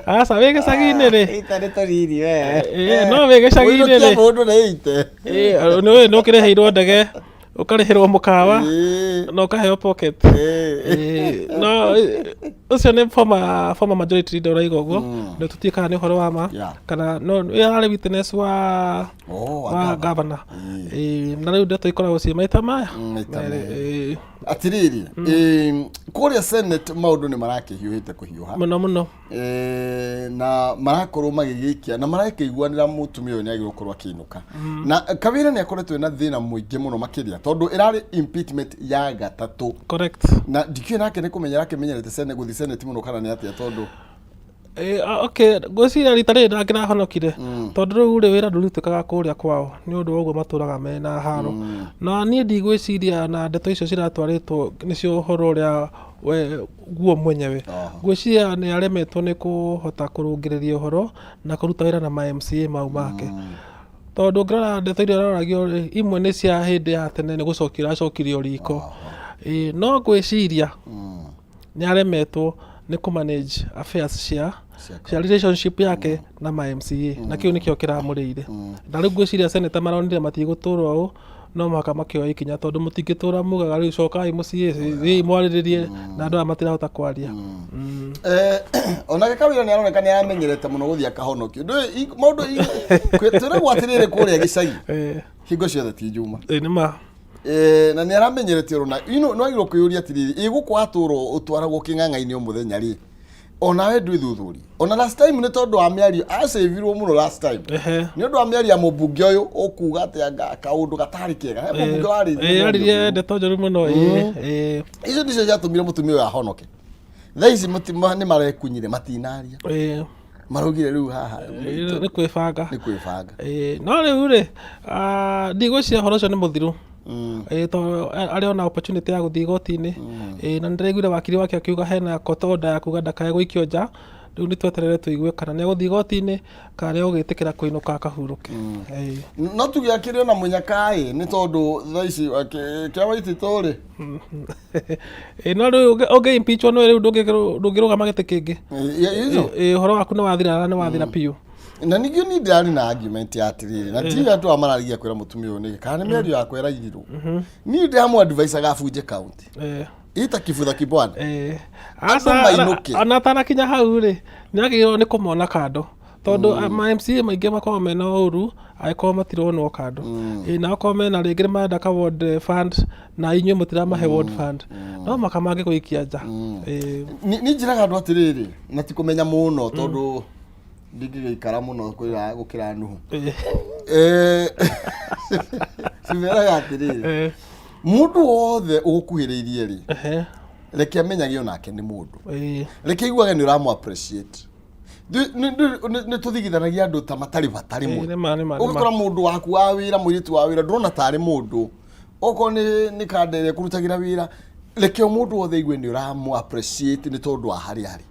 aca wĩ gĩcagi-inĩ rĩ. Ita nĩ tũnini we. Ĩĩ, no wĩ gĩcagi-inĩ Ũinũkia rĩ mũndũ na ite. Ĩĩ, nĩ nĩ ũkĩrĩhĩirwo ndege, ũkarĩhĩrwo mũkawa na ũkaheo pocket. Ĩĩ, no ũcio nĩ former majority leader ũraiga ũguo, nĩ tũtiĩ kana nĩ ũhoro wa ma kana no ĩyo ararĩ witness wa Oh, wa wa governor. Ĩĩ, na rĩu ndeto ikoragwo ciĩ maita maya maita merĩ. merĩ. Ĩĩ. Atiriri, kũrĩa Senate maũndũ nĩ marakĩhiũhĩte kũhiũha mũno mũno. Na marakorwo magĩgĩikia na marakĩiguanĩra mũtumia ũyũ nĩ agĩrĩirwo gũkorwo akĩinũka, na Kawĩra nĩ akoretwo ena thĩna mũingĩ mũno makĩria tondũ ĩrarĩ impeachment ya gatatũ. Na ndikĩũĩ nake nĩ kũmenya arakĩmenyerete Senate, gũthiĩ Senate mũno kana nĩ atĩa tondũ Okay, ngwĩciria rita rĩrĩ ndangĩrahonokire tondũ rĩu rĩ wĩra ndũrutĩkaga kũrĩa kwao nĩ ũndũ wa ũguo matũraga mena haro, na niĩ ndigwĩciria na ndeto icio ciratwarĩtwo nĩcio ũhoro ũrĩa we guo mwenyewe. Ngwĩciria nĩ aremetwo nĩ kũhota kũrũngĩrĩria ũhoro na kũruta wĩra na ma MCA mau make, tondũ ũngĩrora ndeto iria ũroragio rĩ, imwe nĩ cia hĩndĩ ya tene, nĩ gũcokia ũracokirio riko. Ĩĩ, no ngwĩciria nĩ aremetwo nĩ kũ manage affairs cia relationship yake na ma MCA, na kĩu nĩkĩo kĩramũrĩire. Na rĩu ngwĩciria senator maronire matigũtũra ũũ, no mũhaka makĩoya ikinya, tondũ mũtingĩtũra mugaga rĩu cokai mũciĩ, thiĩi mwarĩrĩrie na andũ aya matirahota kwaria. Onake Kawĩra nĩ aroneka nĩ aramenyerete mũno gũthiĩ akahonokio. Ndũĩ maũndũ twĩragwo atĩrĩrĩ, kũrĩa gĩcagi hingo ciothe ti njuma. Nĩ ma. Na nĩ aramenyerete oro na nĩ wagĩrĩirwo kwĩyũria atĩrĩrĩ, ĩ gũkũ watũrwo ũtwaragwo kĩng'ang'a-inĩ o mũthenya rĩ. Onawe ndwĩthuthurie. Ona last time nĩ tondũ wa mĩario acĩvirwo mũno last time nĩ ũndũ wa mĩario ya mũmbunge ũyũ ũkuga atĩ anga kaũndũ gatarĩ kega. He mũmbunge warĩirie Ĩĩ, aririe ndeto njũru mũno, ĩĩ ĩĩ. Icio nicio ciatũmire mũtumia ũyũ ahonoke. Thaa ici nĩ marekunyire, matinaria, maraugire rĩu haha Nĩ kwĩbanga. Nĩ kwĩbanga. Ĩĩ, no rĩu rĩ, ndigwĩciria ũhoro ũcio nĩ mũthiru. Ĩĩ, tondũ arĩ ona opportunity ya gũthiĩ igoti-inĩ. Ĩĩ, na nĩndĩraiguire wakiri wake akiuga hena court order ya kuga ndakae gũikio nja. Rĩu nĩ tweterere tũigue kana nĩ egũthiĩ igoti-inĩ kana nĩ egũgĩtĩkĩra kũinũka akahurũke. Ĩĩ. No tuge akĩrĩ ona mũnyaka-ĩ, nĩ tondũ thaa ici kĩa Waititũ rĩ. Ĩĩ, no rĩu ũngĩ impeachwo nĩ rĩu ndũngĩrũgama gĩtĩ kĩngĩ. Ĩĩ, Ĩĩ, ũhoro waku nĩ wathira na nĩ wathira biũ. Na ningĩ niĩ ndĩrarĩ na argument ya atĩrĩrĩ, na ti andũ a mararigia kwĩra mũtumia ũyũ nĩkĩ kana nĩ mĩario yakwa ĩrairirwo. Niĩ ndĩramũ-advise agabunje county ita kibutha kibwana. Andũ Aca, mainũke. Ona atanakinya hau rĩ, nĩ agĩrĩirwo nĩ kũmona kando, tondũ ma MCA maingĩ makoragwo mena ũru angĩkorwo matironwo kando. Ĩĩ, na okorwo mena rĩngĩ nĩ marenda ka ward fund na inyuĩ mũtiramahe ward fund, no maka mangĩgũikia nja. Ĩĩ. Niĩ njĩraga andũ atĩrĩrĩ, na ti kũmenya mũno tondũ ndingĩgĩikara mũno gũkĩra Nuhu. Cimeraga atĩrĩrĩ, mũndũ wothe ũgũkuhĩrĩirie rĩ, reke amenyage onake nĩ mũndũ, reke aiguage nĩ ũramũ appreciate. Nĩ tũthigithanagia andũ ta matarĩ bata rĩmwe. Nĩ ma, nĩ ma, nĩ ma. Ũgakora mũndũ waku wa wĩra, mũirĩtu wa wĩra, ndũrona tarĩ mũndũ, okorwo nĩ kanda ĩrĩa ĩkũrutagĩra wĩra. Reke o mũndũ wothe aigue nĩ ũramũ appreciate nĩ tondũ wa harĩa arĩ.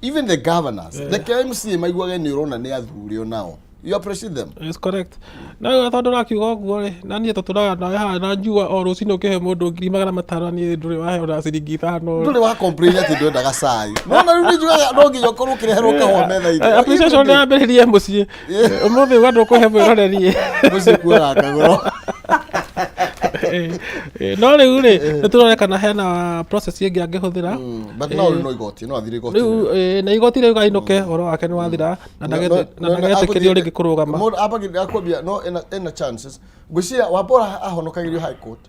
Even the governors, reke MCA maiguage nĩ ũrona nĩ athuri onao, you appreciate them. It's correct. Na rĩu tondũ ũrakiuga ũguo rĩ, na niĩ tũtũraga nawe haha na njuga o rũcinĩ ũkĩhe mũndũ 500,000, niĩ ndũrĩ wahe ona ciringi 5. Ndũrĩ wa complain atĩ ndwendaga cai, nona rĩu nĩ njugaga no nginya ũkorwo ũkĩreherwo kahũa metha-inĩ. Appreciation nĩ yambĩrĩrie mũciĩ. Ũmũthĩ uga ndũkũhe mwĩroreri. Mũciĩ kuoya kagũro. No rĩu rĩ, nĩ tũrore kana hena process ĩngĩ angĩhũthĩra. But no rĩu no igoti, no athire igoti. Rĩu na igoti rĩu ainũke, ũhoro wake nĩ wathira na ndagetĩkĩrio rĩngĩ kũrũgama. Mũndũ ambagĩrĩria akwambia no ena chances ngwĩciria Wambora ahonokagĩrio high court.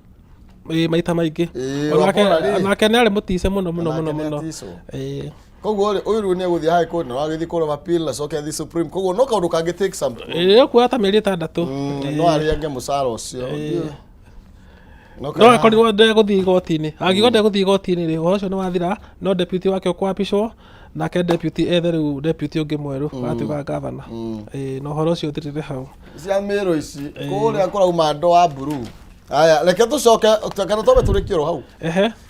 Ĩĩ, maita maingĩ. Wambora rĩ. Onake nĩ arĩ mũtice mũno mũno Onake mũno nĩ mũno. aticwo. Koguo rĩ, ũyũ rĩu nĩ egũthiĩ high court na agĩthiĩ court of appeal, acoke athiĩ supreme, koguo no kaũndũ kangĩ take some. Ĩĩ, ũkuoya ta mĩeri 6. No arĩange mũcara ũcio. No No akorirwo ndegũthiĩ igoti-inĩ, angiuga ndegũthiĩ igoti-inĩ rĩ, ũhoro ũcio nĩ wathira. No deputy wake ũkwapicwo, nake deputy ethe rĩu deputy ũngĩ mwerũ watuĩka gavana. Ĩĩ, na ũhoro ũcio ũthirĩre hau. Cia mĩrũ ici kũrĩa kũrauma ndo wa mburu. Aya, reke tũcoke kana twambe tũrĩkie oro hau.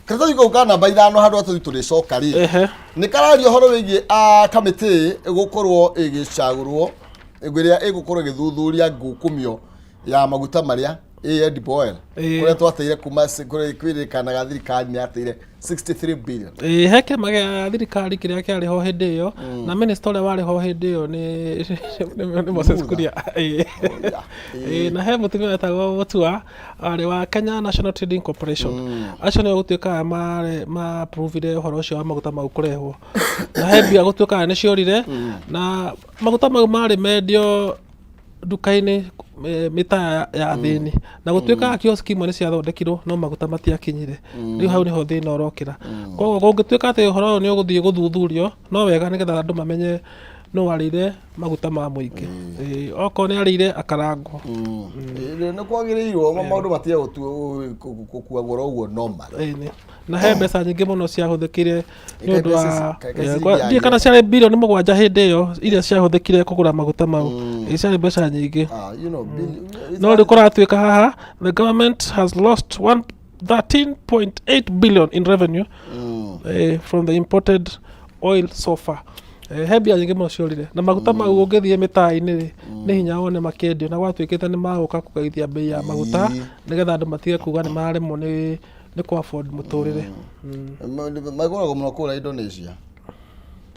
Karatathi kau ka namba 5 handũ atũthi tũrĩcoka rĩ, nĩ kararia ũhoro wĩgiĩ kamĩtĩ gũkorwo ĩgĩcagũrwo ĩrĩa ĩgũkorwo ĩgĩthuthuria ngukumio ya maguta marĩa edible oil, kũrĩa twateire kuma kũrĩa kwĩrĩkanaga thirikari nĩ yateire 63 billion. Ĩĩ, he kĩama gĩa thirikari kĩrĩa kĩarĩ ho hĩndĩ ĩyo, na minister ũrĩa warĩ ho hĩndĩ ĩyo nĩ Moses Kuria. Ĩĩ. Ĩĩ, na he mũtumia wetagwo Mutua arĩ wa Kenya National Trading Corporation. Acio nĩo gũtuĩkaga ma approve-ire ũhoro ũcio wa maguta mau kũrehwo, na he mbia gũtuĩkaga nĩ ciorire, na maguta mau marĩ mendio nduka-inĩ mĩtaa ya athĩni, na gũtuĩkaga kioski imwe nĩ ciathondekirwo no maguta matiakinyire. Rĩu hau nĩho thĩna ũrokĩra. Koguo kũngĩtuĩka atĩ ũhoro ũyũ nĩ ũgũthiĩ gũthuthurio, no wega nĩgetha andũ mamenye nũ warĩire maguta ma mũingĩ. Ĩĩ, okorwo nĩ arĩire akarangwo. Nĩ kwagĩrĩirwo maũndũ matige gũkuagwo oro ũguo normal. Ĩĩ, na he mbeca nyingĩ mũno ciahũthĩkire nĩ ũndũ wa Kaĩ ciringi ndiũĩ kana ciarĩ birioni 7 hĩndĩ ĩyo iria ciahũthĩkire kũgũra maguta mau. Ĩĩ, ciarĩ mbeca nyingĩ. Ah, No rĩu kũratuĩka haha the government has lost one 13.8 billion in revenue from the imported oil so far. He mbia nyingĩ mũno ciorire na maguta mau ũngĩthiĩ mĩtaa-inĩ rĩ, nĩ hinya wone makĩendio, na gwatuĩkĩte nĩ magũka kũgeithia mbei ya maguta nĩgetha andũ matige kuga nĩ mararemwo nĩ kũ afford mũtũrĩre. Magũragwo mũno kũrĩa Indonesia.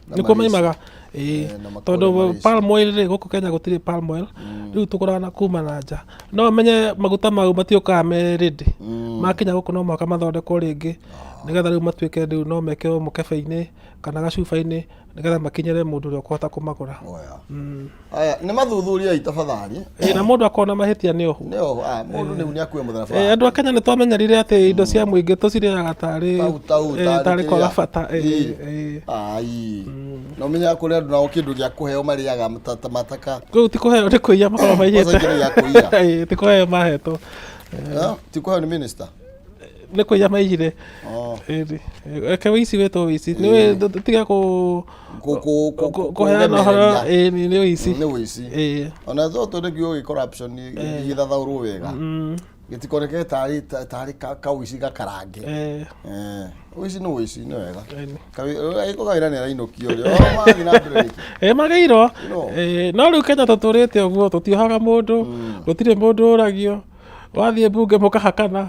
Na Nĩkuo Malaysia. maimaga, ĩĩ. Na makũrĩa Tondũ Malaysia. Palm oil rĩ, gũkũ Kenya gũtirĩ palm oil, rĩu tũgũraga na kuma na nja. No ũmenye maguta mau matiũkaga me ready, makinya gũkũ no mũhaka mathondekwo rĩngĩ. Nĩgetha rĩu matuĩke rĩu no mekĩrwo mũkebe-inĩ kana gacuba-inĩ nĩgetha makinyĩre mũndũ ũrĩa ũkũhota kũmagũra. Oya. Aya, nĩ mathuthuriei tafadhali. Ĩ, na mũndũ akorwo na mahĩtia nĩ ohu. Nĩ oho, ah, mũndũ nĩ nĩ akue mũtharaba. Ĩ, andũ a Kenya nĩ twamenyerire atĩ indo cia mũingĩ tũcirĩaga tarĩ Tau, tau, ĩ, tarĩ tarĩ kwaga kĩrĩa. bata ĩ, Ĩ. ĩ. Ai. Na ũmenyaga kũrĩ andũ nao kĩndũ gĩa kũheo marĩaga ta mataka. Kũu ti kũheo nĩ kũiya makoragwo maiyĩte. Kwanza kĩrĩa gĩa kũiya. Ĩ, ti kũheo mahetwo. Eh, Ti kũheo nĩ minister. Nĩ kũiya maiyire. Oh. Ĩni. Reke wĩici wĩtwo wĩici. Nĩ wĩ tiga kũ Kũheana ũhoro ĩni nĩ wĩici. Nĩ wĩici. Ĩĩ. Ona to tondũ kiugo gĩ corruption gĩthathaũrwo wega. Gĩtikoneke tarĩ tarĩ kaũici gakarange. Eh. Eh. Ũici nĩ ũici nĩ wega. Ĩni. Agĩko kawĩra nĩ arainũkio rĩ. O mathiĩ na mbere nĩkĩ? Ĩ magĩirwo. No. Ĩ, no rĩu Kenya tũtũrĩte ũguo tũtiohaga mũndũ, gũtirĩ mũndũ ũragio. Wathiĩ mbunge mũkahakana.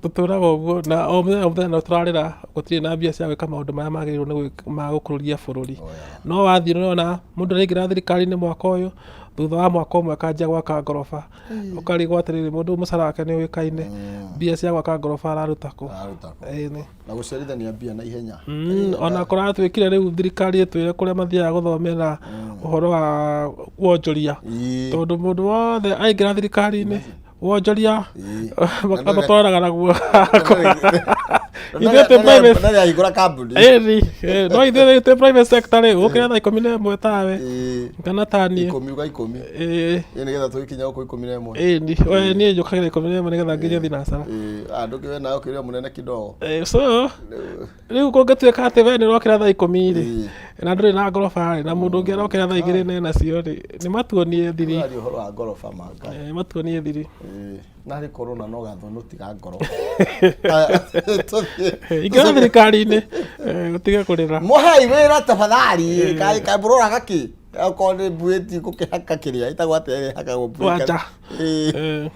Tũtũraga ũguo na o mũthenya o mũthenya no tũrarĩra gũtirĩ na mbia cia gwĩka maũndũ marĩa magĩrĩirwo nĩ gwĩka ma gũkũria bũrũri. No wathiĩ nĩũrona mũndũ araingĩra thirikari-inĩ mwaka ũyũ, thutha wa mwaka ũmwe akanjia gwaka ngoroba. Ũkarigwo atĩrĩrĩ mũndũ ũyũ mũcara wake nĩ ũĩkaine, mbia cia gwaka ngoroba araruta kũ? Araruta kũ? Ĩni. Na gũciarithania mbia na ihenya. Ona kũratuĩkire rĩu thirikari ĩtwĩre kũrĩa mathiaga gũthomera ũhoro wa wonjoria. Tondũ mũndũ wothe aingĩra thirikari-inĩ wonjoria matwaraga naguo. Ithuĩ twĩ private Ndarĩ ahingũra kambuni. Ĩni, ĩ, no ithuĩ twĩ private sector rĩ, ũkĩra thaa 11 tawe kana ta niĩ. 10 uga 10. Ĩ. Ĩ, nĩgetha tũgĩkinya gũkũ 11. Ĩni, we niĩ njũkagĩra 11 nĩgetha nginye thinacara. Ĩ, ah, ndũkĩwe nawe ũkĩrĩa mũnene kidogo. Ĩ, so rĩu kũngĩtuĩka atĩ we nĩ ũrokĩra thaa 10 rĩ, na ndũrĩ na ngoroba rĩ, na mũndũ ũngĩ arokĩra thaa 2 na enacio rĩ, nĩ matuonie thiri. Ũraria ũhoro wa ngoroba manga. Ĩ, matuonie thiri. Ĩ, narĩ korwo na no gathũnũ tiga ngoroba. Ingĩra thirikari-inĩ, ũtige kũrĩra. Mũhei wĩra tafadhali, kaĩ kaĩ mũroraga kĩ? Okorwo nĩ mbuĩti gũkĩhaka kĩrĩa ĩtagwo atĩa ĩrĩa ĩhakagwo mbuĩ? Wanja. Ĩĩ.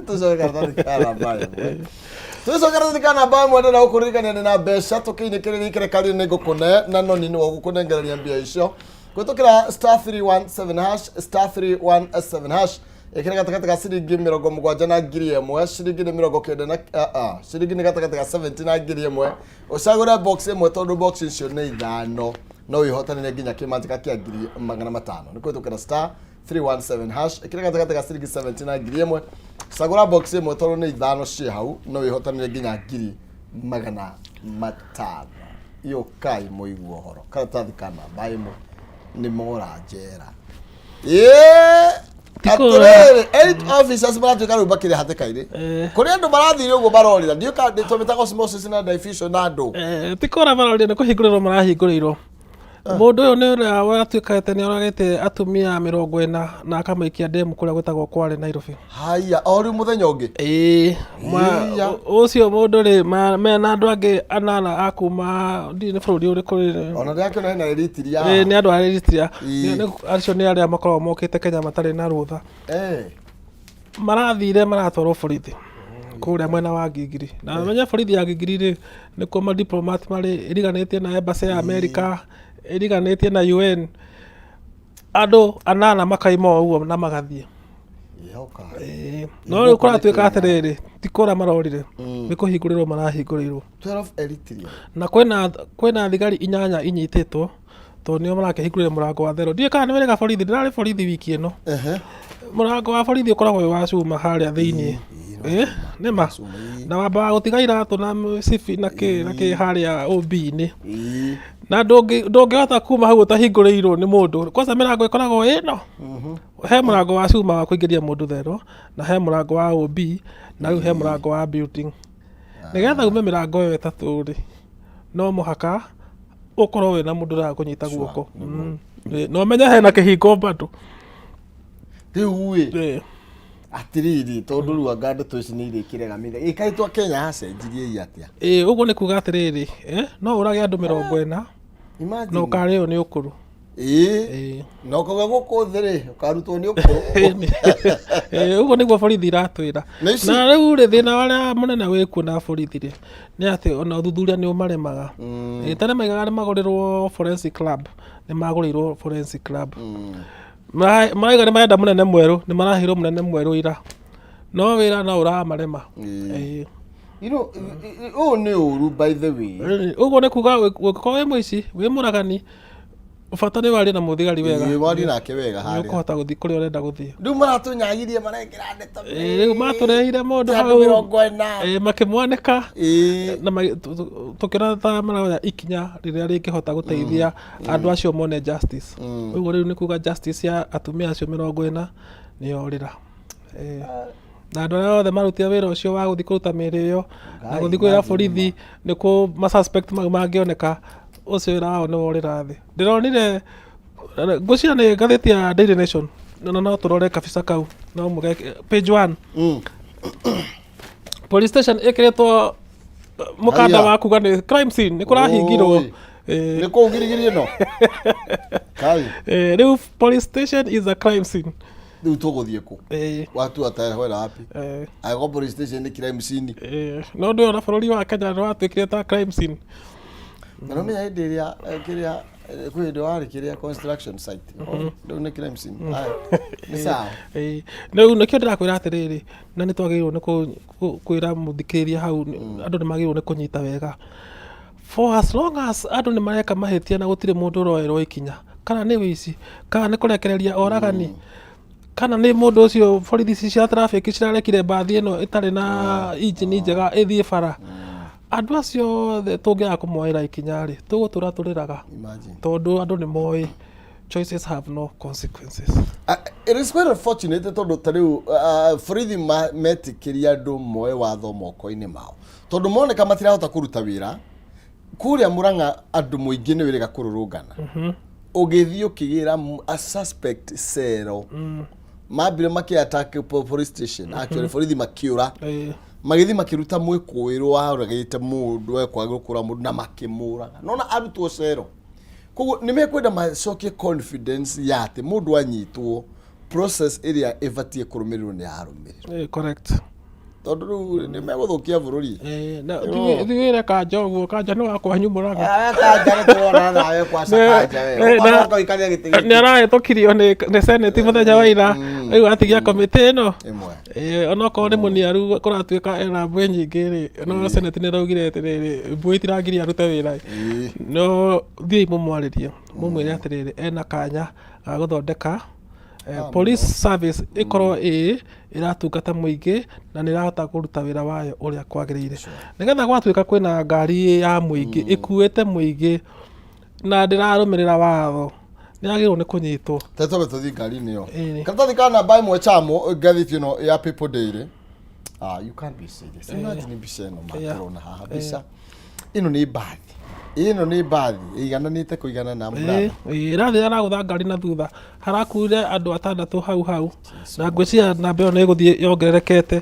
Tũcoke karatathi ka namba ĩmwe. Tũcoke karatathi ka namba ĩmwe ndĩrenda gũkũririkania ndĩ na mbeca tũkĩinĩkĩrĩria ikĩreka rĩ nĩ ngũkũne na noni nĩwe ũgũkũnengereria mbia icio. Kũhĩtũkĩra star 317 hash star 317 hash ĩkĩra gatagatĩ ga ciringi 70 na 1000 ciringi nĩ 90 na ah, ah, ciringi nĩ gatagatĩ ga 70 na 1000 ũcagũre box ĩmwe tondũ box icio nĩ ithano no wĩhotanĩre nginya kĩmanjĩka kĩa 500,000 nĩ kũhĩtũkĩra star 317 hash ĩkĩra gatagatĩ ga ciringi 70 na 1000 cagũra box ĩmwe tondũ nĩ ithano ciĩ hau no wĩhotanĩre nginya 500,000 yũkai mũigue ũhoro karatathi ka namba ĩmwe nĩ mora njera Ĩĩ, Ti kũra. atĩrĩrĩ eight officers maratuĩka rĩu makĩrĩ hatĩka-inĩ Eh. kũrĩ andũ marathire ũguo marorĩra ndiũ kana tũmĩtaga osmosis na diffusion na andũ Eh, ti kũra marorire nĩ kũhingũrĩrwo marahingũrĩirwo mũndũ ũyũ nĩ ũrĩa watuĩkĩte nĩ oragĩte atumia 40 na akamaikia ndemu kũrĩa gwĩtagwo Kware Nairobi haya o rĩu mũthenya ũngĩ ĩĩ Iya. ũcio mũndũ rĩ mena andũ angĩ anana a kuma ndiũĩ nĩ bũrũri ũrĩkũ rĩ ona ndĩrakĩona hena Eritrea Ĩĩ, nĩ andũ a Eritrea Ĩĩ. Acio nĩ arĩa makoragwo mokĩte Kenya matarĩ na rũtha Eh, marathire maratwarwo borithi kũrĩa mwena wa Gigiri na menye borithi ya Gigiri rĩ nĩkuo ma diplomat marĩ ĩriganĩtie na embassy ya America ĩriganĩtie na UN andũ anana makaima o ũguo na magathiĩ Yoka. Ĩĩ. No rĩu kũratuĩka atĩrĩrĩ ti kũra marorire nĩ kũhingũrĩrwo marahingũrĩirwo 12 Eritrea. Na kwĩna thigari inyanya inyitĩtwo tondũ nĩo marakĩhingũrire mũrango wa therũ ndiũĩ kana nĩ wĩrĩga borithi ndĩrarĩ borithi wiki ĩno mũrango wa borithi ũkoragwo wĩ wa cuma harĩa thĩiniĩ ĩ nĩ ma na wambaga gũtiga iratũ na mĩcibi na kĩ na kĩ harĩa OB-inĩ na ndũngĩhota kuma hau ũtahingũrĩirwo nĩ mũndũ kwanza mĩrango ĩkoragwo ĩno he mũrango wa cuma wa kũingĩria mũndũ therũ na he mũrango wa OB na rĩu he mũrango wa building nĩgetha ume mĩrango ĩyo ĩtatũ rĩ no mũhaka ũkorwo wĩna mũndũ ũragũnyita guoko Ĩ, na ũmenye hena kĩhingo bado Rĩu ĩ Ĩ. atĩrĩrĩ tondũ rĩu anga ndeto ici nĩ irĩkĩrega mĩthenya ĩ kaĩ twa Kenya yacenjirie ĩ atĩa Ĩ, ũguo nĩ kuga atĩrĩrĩ no ũrage andũ 40 na Imagine. ũkarĩo nĩ ũkũrũ Ĩĩ. Ĩĩ. Na ũkauga gũkũ thĩ rĩ ũkarutwo nĩ ũkũrũ Ĩni. Ĩĩ, ũguo nĩguo borithi iratwĩra Na ici- na rĩu rĩ thĩna ũrĩa mũnene wĩkuo na borithi rĩ nĩ atĩ ona ũthuthuria nĩ ũmaremaga Ĩĩ, tene maigaga nĩ magũrĩrwo forensic lab nĩ magũrĩirwo forensic lab Maraiga nĩ marenda mũnene mwerũ nĩ maraheirwo mũnene mwerũ ira no wĩra no ũramarema. Ĩĩ. You know, ũyũ nĩ ũru by the way. Ũguo nĩ kuga ũngĩkorwo wĩ mũici, wĩ mũragani, bata nĩ warie na mũthigari wega. Ĩĩ, warie nake wega Nĩ harĩa. ũkũhota gũthiĩ kũrĩa ũrenda gũthiĩ. Rĩu maratũnyagirie marekĩra ndeto. Ĩĩ, rĩu matũrehire mũndũ Andũ hau. 40. Ĩĩ, makĩmwanĩka. Ĩĩ. Na tũkĩona ta maroya ikinya rĩrĩa rĩngĩhota gũteithia andũ acio mone justice. Ũguo rĩu nĩ kuga justice ya atumia acio 40 nĩ yorĩra. Ĩĩ. Na andũ arĩa othe marutire wĩra ũcio wa gũthiĩ kũruta mĩĩrĩ ĩyo na gũthiĩ kwĩra borithi nĩ kũ ma suspect mau mangĩoneka, ũcio wĩra wao nĩ worĩra thĩ. Ndĩronire ngwĩciria nĩ ngathĩti ya Daily Nation na no tũrore kabica kau no mũge page 1. Police station ĩkĩrĩtwo mũkanda Haiya. wa kuga nĩ crime scene, nĩ kũrahingirwo. Oi. Nĩ kũu girigiri ĩno. Kai. Rĩu police station is a crime scene. Rĩu tũgũthiĩ kũ? Watu atahoera wapi? Angĩkorwo police station nĩ crime scene. No ndũĩ ona bũrũri wa Kenya nĩ watuĩkire ta crime scene. Na nĩũmenya hĩndĩ ĩrĩa kĩrĩa kwĩ hĩndĩ warĩ kĩrĩa construction site. Rĩu nĩ crime scene. Haya. Nĩ sawa. Rĩu nĩkĩo ndĩrakwĩra atĩrĩrĩ, na nĩ twagĩrĩirwo nĩ kwĩra mũthikĩrĩria hau, andũ nĩ magĩrĩirwo nĩ kũnyita wega. For as long as andũ nĩ mareka mahĩtia na gũtirĩ mũndũ ũroerwo ikinya, kana nĩ wĩici, kana nĩ kũrekereria oragani, kana nĩ mũndũ ũcio borithi ici cia traffic cirarekire mbathi ĩno ĩtarĩ na injini njega ĩthiĩ bara, andũ acio othe tũngĩaga kũmoera ikinya rĩ, tũgũtũra tũrĩraga. Imagine. Tondũ andũ nĩ moĩ choices have no consequences. It is quite unfortunate tondũ ta rĩu borithi metĩkĩria andũ moe watho moko-inĩ mao, tondũ moneka matirahota kũruta wĩra kũrĩa Murang'a, andũ mũingĩ nĩ wĩrĩga kũrũrũngana. Ũgĩthiĩ ũkĩgĩra a suspect cero, mambire makĩ attack police station, actually borithi makĩũra, magĩthiĩ makĩruta mwĩkũĩrwo waragĩte mũndũ ekwagĩrwo kũra mũndũ na makĩmũraga, nona arutwo cero. Koguo nĩ mekwenda macokie confidence ya atĩ mũndũ anyitwo, process ĩrĩa ĩbatiĩ kũrũmĩrĩrwo nĩ yarũmĩrĩrwo. Correct. Tondũ rĩu nĩ megũthũkia bũrũri. Na thiĩ wĩre Kanja ũguo, Kanja nĩ wa kwanyu Mũrang'a. Kanja nĩ tũrona nawe kwaca Kanja we. Ũkoretwo ũikarĩre gĩtĩ gĩkĩ. Nĩ arahĩtũkirio nĩ senate mũthenya wa ira, rĩu atigia komĩtĩ ĩno. Ĩmwe. Onokorwo nĩ mũniaru kũratuĩka ena mbũĩ nyingĩ rĩ, no senate nĩ ĩraugire atĩrĩrĩ, mbũĩ itirangiria arute wĩra. No thiĩi mũmwarĩrie, mũmwĩre atĩrĩrĩ, ena kanya ga gũthondeka police service ĩkorwo ĩ ĩratungata mũingĩ na nĩ ĩrahota kũruta wĩra wayo ũrĩa kwagĩrĩire, nĩgetha gwatuĩka kwĩna ngari ya mũingĩ ĩkuĩte mũingĩ na ndĩrarũmĩrĩra watho, nĩ yagĩrĩirwo nĩ kũnyitwo. Te twambe tũthiĩ ngari-inĩ ĩyo. Ĩĩ. Karatathi ka namba 1 chamo ngathĩti ĩno ya People Daily. Ah, you can't be serious. Imagine mbica ĩno matũrona haha, mbica ĩno nĩ mbathi, ĩno nĩ mbathi ĩigananĩte kũigana na Ĩĩ, ĩĩ, ĩrathiĩ aragũtha ngari na thutha, harakuire andũ atandatũ hau hau, na ngwĩciria namba ĩyo nĩ ĩgũthiĩ yongererekete,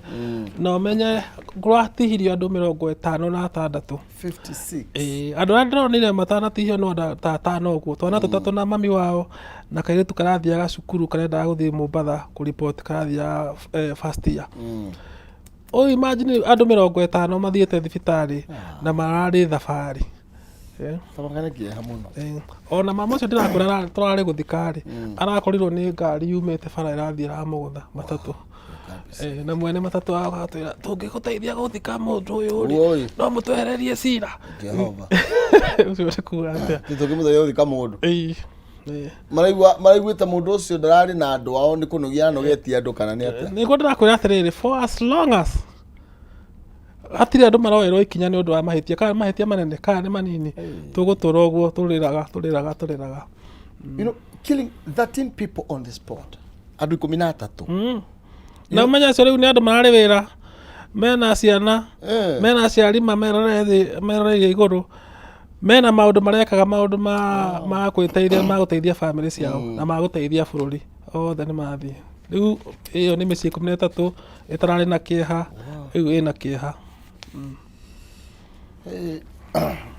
na ũmenye kũratihirio andũ 56. 56. Ĩĩ, andũ arĩa ndĩronire matanatihio no andũ ta atano ũguo, twana tũtatũ na mami wao na kairĩtu karathiaga cukuru karendaga gũthiĩ Mombatha kũriboti, karathiaga first year. Ũyũ imagine andũ 50 mathiĩte thibitarĩ na mararĩ thabarĩ. Tabangane kĩeha mũno. Ona mama ũcio ndĩrakwĩra tũrarĩ gũthika rĩ, arakorirwo nĩ ngari yumĩte bara ĩrathiĩ ĩramũgũtha matatũ. Na mwene matatũ agatwĩra tũngĩgũteithia gũthika mũndũ ũyũ rĩ, Woi. no mũtwehererie cira. Jehova. Ũcio nĩ kuga atĩa? Tũngĩmũteithia gũthika mũndũ. Ĩĩ. Ĩĩ. Maraigua maraiguĩte mũndũ ũcio ndararĩ na andũ ao, nĩ kũnogia anogetie andũ kana nĩ atĩa? Nĩguo ndĩrakwĩra atĩrĩrĩ, for as long as hatirĩ andũ maroerwo ikinya nĩ ũndũ wa mahĩtia, kana nĩ mahĩtia manene kana nĩ manini, tũgũtũra ũguo tũrĩraga tũrĩraga tũrĩraga. Killing 13 people on the spot, andũ 13. Na ũmenye acio rĩu nĩ andũ mararĩ wĩra, mena ciana, mena aciari mamerorere thĩ, meroreire igũrũ, mena maũndũ marekaga, maũndũ ma gwĩteithia, ma gũteithia bamĩrĩ ciao na ma gũteithia bũrũri, othe nĩ mathiĩ. Rĩu ĩyo nĩ mĩciĩ 13 ĩtararĩ na kĩeha, rĩu ĩna kĩeha.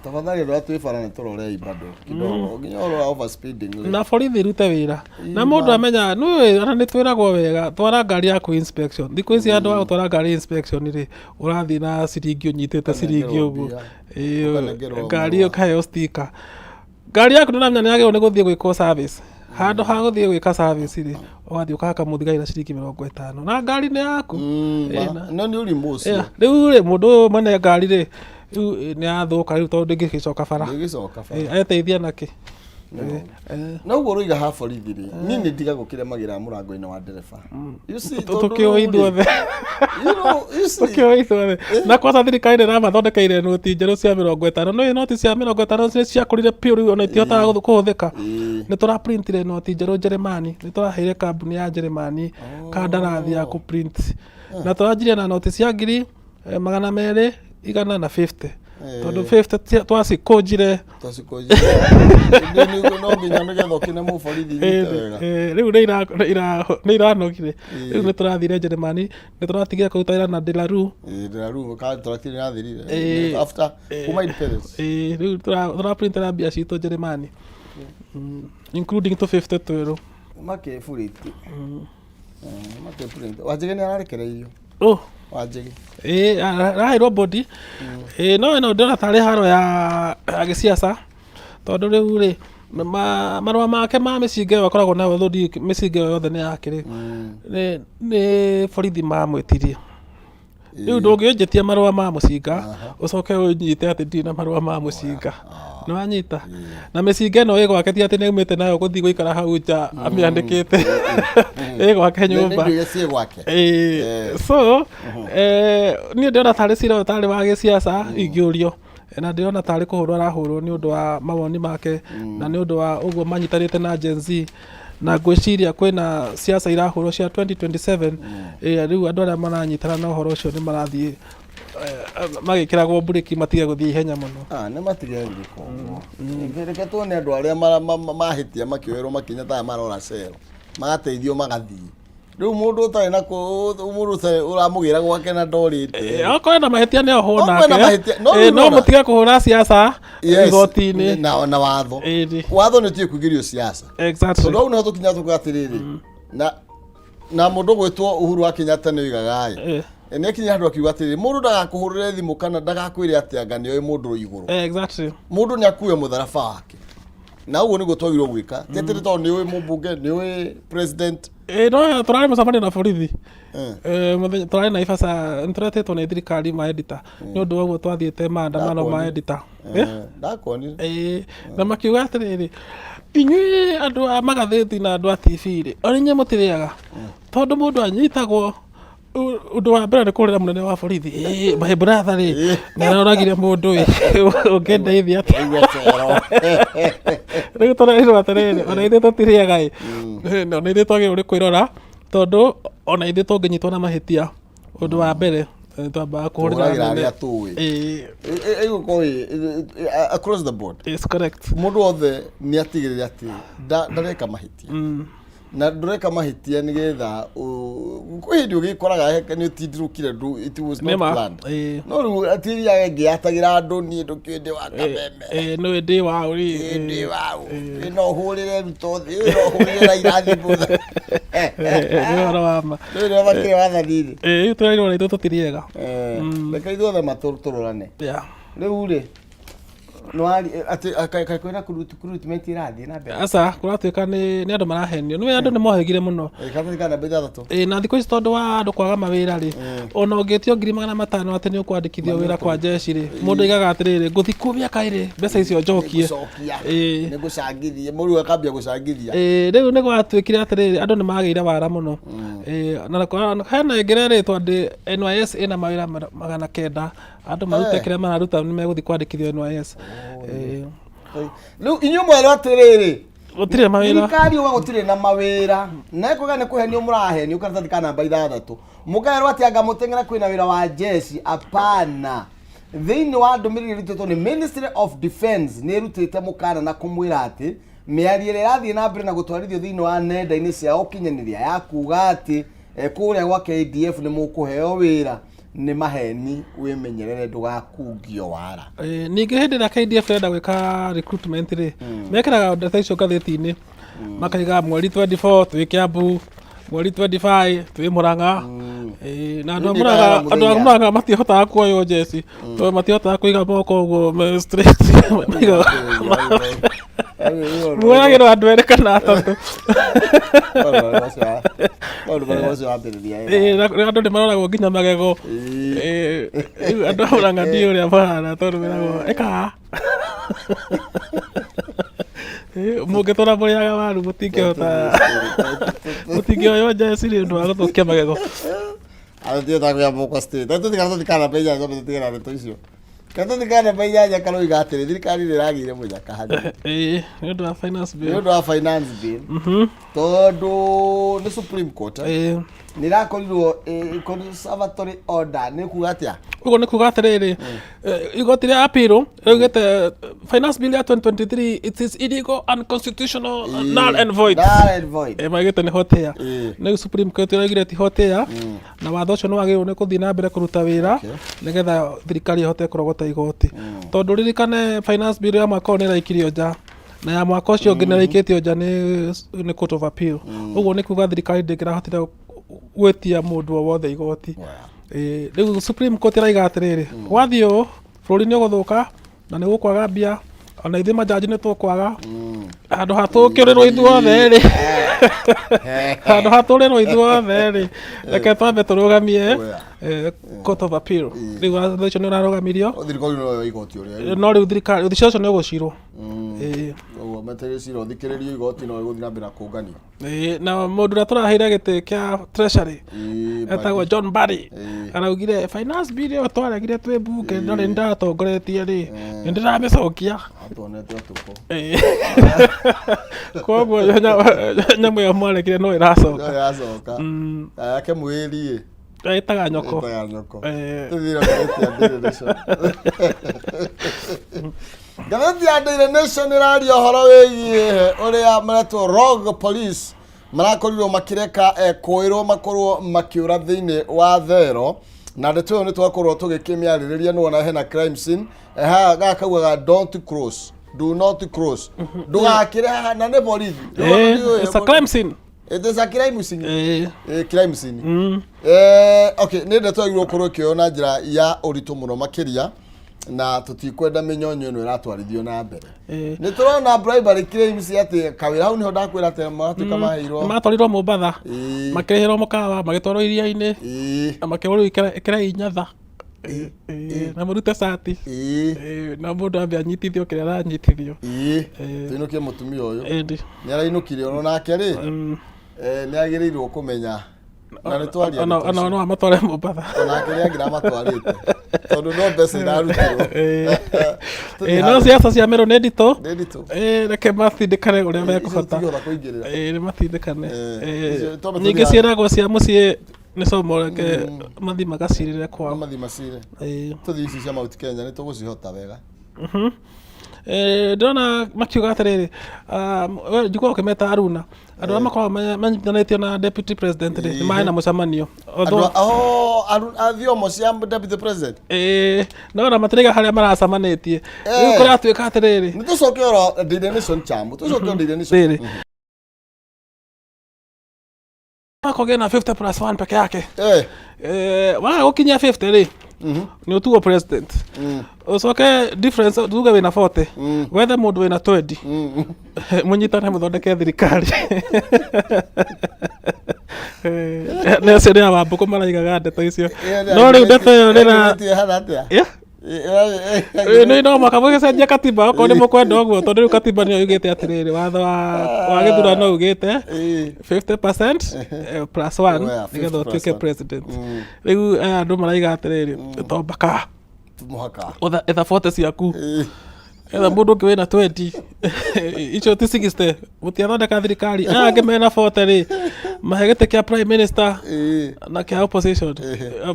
Tafadhali andũ arĩa twĩ bara nĩ tũrorei bado kidogo nginya ũhoro wa overspeeding rĩ. Na borithi irute wĩra na mũndũ amenya nĩũĩ, ona nĩ twĩragwo wega, twara ngari yaku inspection. Thikũ ici andũ a gũtwara ngari inspection rĩ, ũrathiĩ na ciringi, ũnyitĩte ciringi Ũkanengerwo ũguo. mbia. Ĩĩ, Ũkanengerwo ngari ĩyo marũa. ũkaheo sticker, ngari yaku ndũramenya nĩ yagĩrĩirwo nĩ gũthiĩ gwĩkwo service. Handũ ha gũthiĩ gwĩka service rĩ, ũgathiĩ ũkahaka mũthigari na ciringi 50 na ngari nĩ yaku. Ĩ, No nĩ ũrimũ ũcio. Yeah, rĩu rĩ, mũndũ ũyũ mwene ngari rĩ, rĩu nĩ athũka rĩu tondũ ndĩngĩgĩcoka bara. Ndĩgĩcoka bara. Ĩ, eteithia nakĩ? Na ũguo ũroiga ha borithi rĩ, niĩ nĩ ndigagwo kĩrĩa magĩraga mũrango-inĩ wa ndereba. You see, tondũ Tũkĩũĩ rĩu rĩ, ithuothe. you see, Tũkĩũĩ ithuothe. Na kwanza thirikari nĩ ĩramathondekeire noti njerũ cia 50. Nĩ noti cia 50 nĩ ciakũrire biũ rĩu ona itihotaga kũhũthĩka. Nĩ tũraprintire noti njerũ Njeremani. Nĩ tũraheire kambuni ya Njeremani kandarathi ya kũprint. Na tũranjirie na noti cia ngiri 200, 100 na 50. Tondũ 50 twacikũnjire. Twacikũnjire. No nginya nĩgetha ũkĩne mũborithi nyite wega. Rĩu nĩ iranogire. Rĩu nĩ tũrathire Njeremani, nĩ tũratigire kũruta wĩra na Delaru. Delaru, contract nĩ ĩrathirire. After kuma independence. Rĩu tũraprintera mbia citũ Njeremani. Including 250 twerũ. Makĩburĩti. Makĩburĩti. Wanjĩgĩ nĩ ararekereirio. Oh. Wanjĩgĩ. Ĩĩ, araheirwo bodi. Ĩĩ, no ĩno ndĩrona tarĩ haro ya gĩciaca, tondũ rĩu rĩ, marũa make ma mĩcinga ĩyo akoragwo nayo though ndiũĩ mĩcinga ĩyo yothe nĩ yake rĩ, nĩ borithi mamwĩtirie. Rĩu ndũngĩnjĩtia marũa ma mũcinga ũcoke ũnyite atĩ ndirĩ na marũa ma mũcinga. Nĩ wanyita? Na mĩcinga ĩno ĩ gwake ti atĩ nĩ aumĩte nayo gũthiĩ gũikara hau nja amĩandĩkĩte. Ĩ gwake nyũmba. Nĩ indo ciĩ gwake. Ĩĩ. So, niĩ ndĩrona tarĩ cira ũyũ tarĩ wa gĩciaca ingĩũrio. Na ndĩrona tarĩ kũhũrwo arahũrwo nĩ ũndũ wa mawoni make na nĩ ũndũ wa ũguo manyitanĩte na Gen Z. Na ngwĩciria kwĩna siasa irahũrwo cia 2027. Ĩĩ, rĩu andũ arĩa maranyitana na ũhoro ũcio nĩ marathiĩ magĩkĩragwo mburĩki matige gũthiĩ ihenya mũno. Ah, nĩ matige gwĩka ũguo. Reke tuone andũ arĩa mahĩtia makĩoerwo makinya ta aya marora cero, magateithio magathiĩ. Rĩu mũndũ ũtarĩ na mũndũ ũtarĩ ũramũgĩra gwake na ndorĩte. Okorwo ena mahĩtia nĩ ohwo Okorwo ena nake. mahĩtia, no rĩu No nona. mũtige kũhũra siasa Yes, igoti-inĩ. na watho. Ĩĩ. Watho nĩ ũtige kũingĩrio siasa. Exactly. Tondũ hau nĩho tũkinya tũkuga atĩrĩrĩ, na mũndũ gwĩtwo Uhuru wa Kenyatta nĩ oigaga ĩ, nĩ akinya handũ akiuga atĩrĩrĩ, mũndũ ndagakũhũrĩre thimũ kana ndagakwĩre atĩ anga nĩoĩ mũndũ igũrũ. Exactly. Mũndũ nĩ akue mũtharaba wake. Na ũguo nĩguo twagĩrĩirwo gwĩka. Ti atĩ tondũ nĩũĩ mũmbunge, nĩũĩ president. No tũrarĩ mũcemanio na borithi. Mũthenya tũrarĩ na ibasa, nĩtũretĩtwo nĩ thirikari ma editor nĩ ũndũ wa ũguo twathiĩte maandamano ma Ndakuonire. editor. Ndakuonire. Na makiuga atĩrĩrĩ, inyuĩ andũ a magathĩti na andũ a TV rĩ, ona inyuĩ mũtirĩaga tondũ mũndũ anyitagwo ũndũ wa mbere nĩ kũhũrĩra mũnene wa borithi, my brother rĩ, nĩ aroragire mũndũ ĩ, ũngĩndeithia atĩa? Waigua cero. Rĩu tũrerirwo atĩrĩrĩ, ona ithuĩ tũtirĩaga ĩ, ona ithuĩ twagĩrĩirwo nĩ kwĩrora tondũ ona ithuĩ tũngĩnyitwo na mahĩtia, ũndũ wa mbere twambaga kũhũrĩra Tũhũragĩra anene. arĩa tũĩ. Ĩgũkorwo across the board. It's correct. Mũndũ wothe nĩ atigĩrĩre atĩ ndareka mahĩtia. Na ndũreka mahĩtia nĩgetha kwĩ hĩndĩ ũgĩkoraga nĩ ũtindirũkire ndũ, it was not Nĩma. planned. Ĩĩ. No rĩu atithiaga ngĩatagĩra andũ niĩ ndũkĩũĩ ndĩ wa Kameme. Nĩũĩ ndĩ wa ũ rĩ. Ĩĩ, ndĩ wa ũ. Ĩĩ, no ũhũrĩre Ruto thĩ, ĩĩ, no ũhũrĩre Raila thimũ. Nĩ ũhoro wa ma. Rĩu nĩo makĩrĩ wathani-inĩ. Rĩu tũrerirwo ona ithuĩ tũtirĩega. Reke ithuothe tũrorane. Rĩu rĩ, nĩwari atĩ kaĩ kwĩna recruitment ĩrathiĩ na mbere? Aca, kũratuĩka nĩ andũ marahenio. Nĩũĩ andũ nĩ mohĩgire mũno. Karatathi ka namba 6. Ĩĩ, na thikũ ici tondũ wa andũ kwaga mawĩra rĩ, ona ũngĩtio 500,000 atĩ nĩ ũkwandĩkithio wĩra kwa jeshi rĩ, mũndũ aigaga atĩrĩrĩ, ngũthiĩ kuo mĩaka 2 mbeca icio njokie. Nĩngũcokia. Ĩĩ. Nĩngũcangithia. Mũndũ akambia gũcangithia. Ĩĩ, rĩu nĩ gwatuĩkire atĩrĩrĩ, andũ nĩ magĩire wara mũno. Ĩĩ, na hena ĩngĩ ĩrerĩtwo atĩ NYS ĩna mawĩra 900, andũ marute kĩrĩa mararuta nĩ megũthiĩ kwandĩkithio NYS. Ĩĩ. Rĩu inyuĩ mwerwo atĩrĩrĩ, Gũtirĩ mawĩra. Thirikari uga gũtirĩ na mawĩra, na ĩkuga nĩ kũhenio mũrahenio karatathi ka namba 6. Mũkerwo atĩ anga mũteng'era kwĩna wĩra wa jeshi, apana. Thĩinĩ wa ndũmĩrĩri ĩrutĩtwo nĩ Ministry of Defence nĩ ĩrutĩte mũkana na kũmwĩra atĩ mĩario ĩrĩa ĩrathiĩ na mbere na gũtwarithio thĩinĩ wa nenda-inĩ cia ũkinyanĩria ya kuga atĩ kũrĩa gwa KDF nĩ mũkũheo wĩra nĩ maheni, wĩmenyerere ndũgakungio wara. Ningĩ hĩndĩ ĩrĩa KDF ĩrenda gwĩka recruitment rĩ, mekĩraga ndeto icio ngathĩti-inĩ, makaiga mweri 24 twĩ Kiambu, mweri 25 twĩ Murang'a. Ĩĩ, na andũ a Niĩ Murang'a ndĩraga andũ a mũthenya. Murang'a matihotaga kuoywo njeci tondũ matihotaga kũiga moko ũguo me straight. Maigaga muoyagĩrwo andũ erĩ kana atatũ. Maũndũ marĩa macio wambĩrĩria. Ĩĩ, na andũ nĩ maroragwo nginya magego. Ĩĩ, rĩu andũ a Murang'a ndiũĩ ũrĩa mahana tondũ meragwo ĩka haha. Ĩĩ, mũngĩtũra mũrĩaga waru mũtingĩhota mũtingĩoywo njeci nĩ ũndũ wa gũthũkia magego. Athiĩ ta kuya moko state. Tatu tika tatu kana pe janja tatu tika na to icio. Tatu tika na pe janja karoiga atĩrĩ thirikari nĩ ĩragĩire mũnyaka hanini. Ĩĩ, nĩ ũndũ wa finance Nĩ bill. ũndũ wa finance bill. Tondũ nĩ Supreme Court eh, nĩ ĩrakorirwo eh, conservatory order nĩ kuga atĩa? Ũguo nĩ kuga atĩrĩrĩ, igoti rĩa appeal rĩugĩte finance bill ya 2023 it is illegal, unconstitutional, null and void. Null and void. Maugĩte nĩ hotea. Rĩu Supreme Court ĩraugire ti hotea na watho ũcio nĩ wagĩrĩirwo nĩ gũthiĩ na mbere kũruta wĩra nĩgetha thirikari ĩhote kũrogota igoti. Tondũ ririkane finance bill ya mwaka ũyũ nĩ ĩraikirio nja na ya mwaka ũcio ũngĩ nĩ ĩraikĩtio nja nĩ Court of Appeal. Ũguo nĩ kuga thirikari ndĩngĩrahotire gwĩtia mũndũ o wothe igoti. Rĩu Supreme Court ĩraiga atĩrĩrĩ, gwathiĩ ũũ bũrũri nĩ ũgũthũka na nĩ gũkwaga mbia ona ithuĩ majaji nĩ tũkwaga handũ ha tũkĩũrĩrwo ithuothe rĩ, handũ ha tũrĩrwo ithuothe rĩ, reke twambe tũrũgamie Court of Appeal. Rĩu watho ũcio nĩ ũrarũgamirio. Thirikari no yoe igoti ũrĩa. No rĩu thirikari ũcio nĩ ũgũcirwo. Ũguo metereire cira ũthikĩrĩrio igoti no ĩgũthiĩ na mbere na kũnganio. Ĩĩ, na mũndũ ũrĩa tũraheire gĩtĩ kĩa treasury etagwo John Mbadi araugire finance bill ĩyo twaregire twĩ mbunge no nĩ ndĩratongoretie rĩ, nĩ ndĩramĩcokia. Atuonete ũtukũ. Ĩĩ. Koguo nyamũ ĩyo mwaregire no ĩracoka. No ĩracoka. Yake mwĩri ĩ. Ĩtaga nyoko. Ĩtaga nyoko. Ĩĩ. Tũthire ngathĩti ya Daily Nation. Ngathĩti ya Daily Nation ĩraria ũhoro wĩgiĩ ũrĩa maretwo Rogue Police marakorirwo makĩreka ekũĩrwo makorwo makĩũra thĩinĩ wa thero na ndeto ĩyo nĩ twakorwo tũgĩkĩmĩarĩrĩria nĩwona hena crime scene. Haha gaka kaugaga don't cross, do not cross, ndũgakĩre haha na nĩ borithi. It's a crime scene. It is a crime scene. Crime scene. Okay, nĩ ndeto yagĩrĩirwo gũkorwo ĩkĩoywo na njĩra ya ũritũ mũno makĩria na tũtikwenda mĩnyonyo ĩno ĩratwarithio na mbere. Nĩ tũrona bribery claims atĩ kawĩra hau nĩho ndakwĩra atĩ maratuĩka maheirwo. Matwarirwo Mombatha, makĩrĩhĩrwo mũkawa, magĩtwarwo iria-inĩ na makĩrwo rĩu ĩkĩra inyatha na mũrute cati. Na mũndũ ambe anyitithio kĩrĩa aranyitithio. Tũinũkie mũtumia ũyũ. Nĩ arainũkire ono nake rĩ, nĩ agĩrĩirwo kũmenya na nĩ twaria ndeto Ona icio. no amatware Mombatha. Onake nĩ angĩramatwarĩte tondũ no mbeca irarutirwo. Tũthiĩ No harĩa. siasa cia Meru nĩ nditũ. Nĩ nditũ. Reke matindĩkane ũrĩa Icio mekũhota. tũtingĩhota kũingĩrĩra. Nĩ matindĩkane. Icio twambe Nyingĩ tũthiĩ harĩa. ciĩragwo cia mũciĩ nĩ como, reke mathiĩ magacirĩre kwao. Mathiĩ macire. Tũthiĩ ici cia Mount Kenya nĩ tũgũcihota wega. Ndĩrona makiuga atĩrĩrĩ, we njiguaga ũkĩmeta Aruna, andũ arĩa makoragwo manyitanĩtio na deputy president rĩ, nĩ marĩ na mũcemanio. Andũ a- oh, a thiomo cia deputy president. Ĩĩ, no ona matiraiga harĩa maracemanĩtie. Rĩu kũratuĩka atĩrĩrĩ, Nĩ tũcoke oro Daily Nation chamu, tũcoke oro Daily Nation. Rĩrĩ kũgĩa na 50 plus 1 peke yake. Waga gũkinyia 50 rĩ, nĩ ũtuo president, ũcoke difference tuge wĩna 40, wethe mũndũ wĩna 20, mũnyitane mũthondeke thirikari. Nĩ acio nĩ awambũkũ maraigaga ndeto icio, no rĩu ndeto ĩyo rĩra Ĩhana atĩa? Yeah. Nĩ no mwaka mũgĩcenjia katiba okorwo nĩ mũkwenda ũguo, tondũ rĩu katiba nĩyo yugĩte atĩrĩrĩ, watho wa gĩthurano ugĩte 50% plus 1 Yeah, nĩgetha 50 plus ũtuĩke one. president. Rĩu aya andũ maraiga atĩrĩrĩ, to mbaka Mũhaka. Etha 40 ciaku, etha mũndũ ũngĩ wĩna 20, icio ti 60, mũtiathondeka thirikari. Aya angĩ mena 40 rĩ, mahe gĩtĩ kĩa prime minister na kĩa opposition,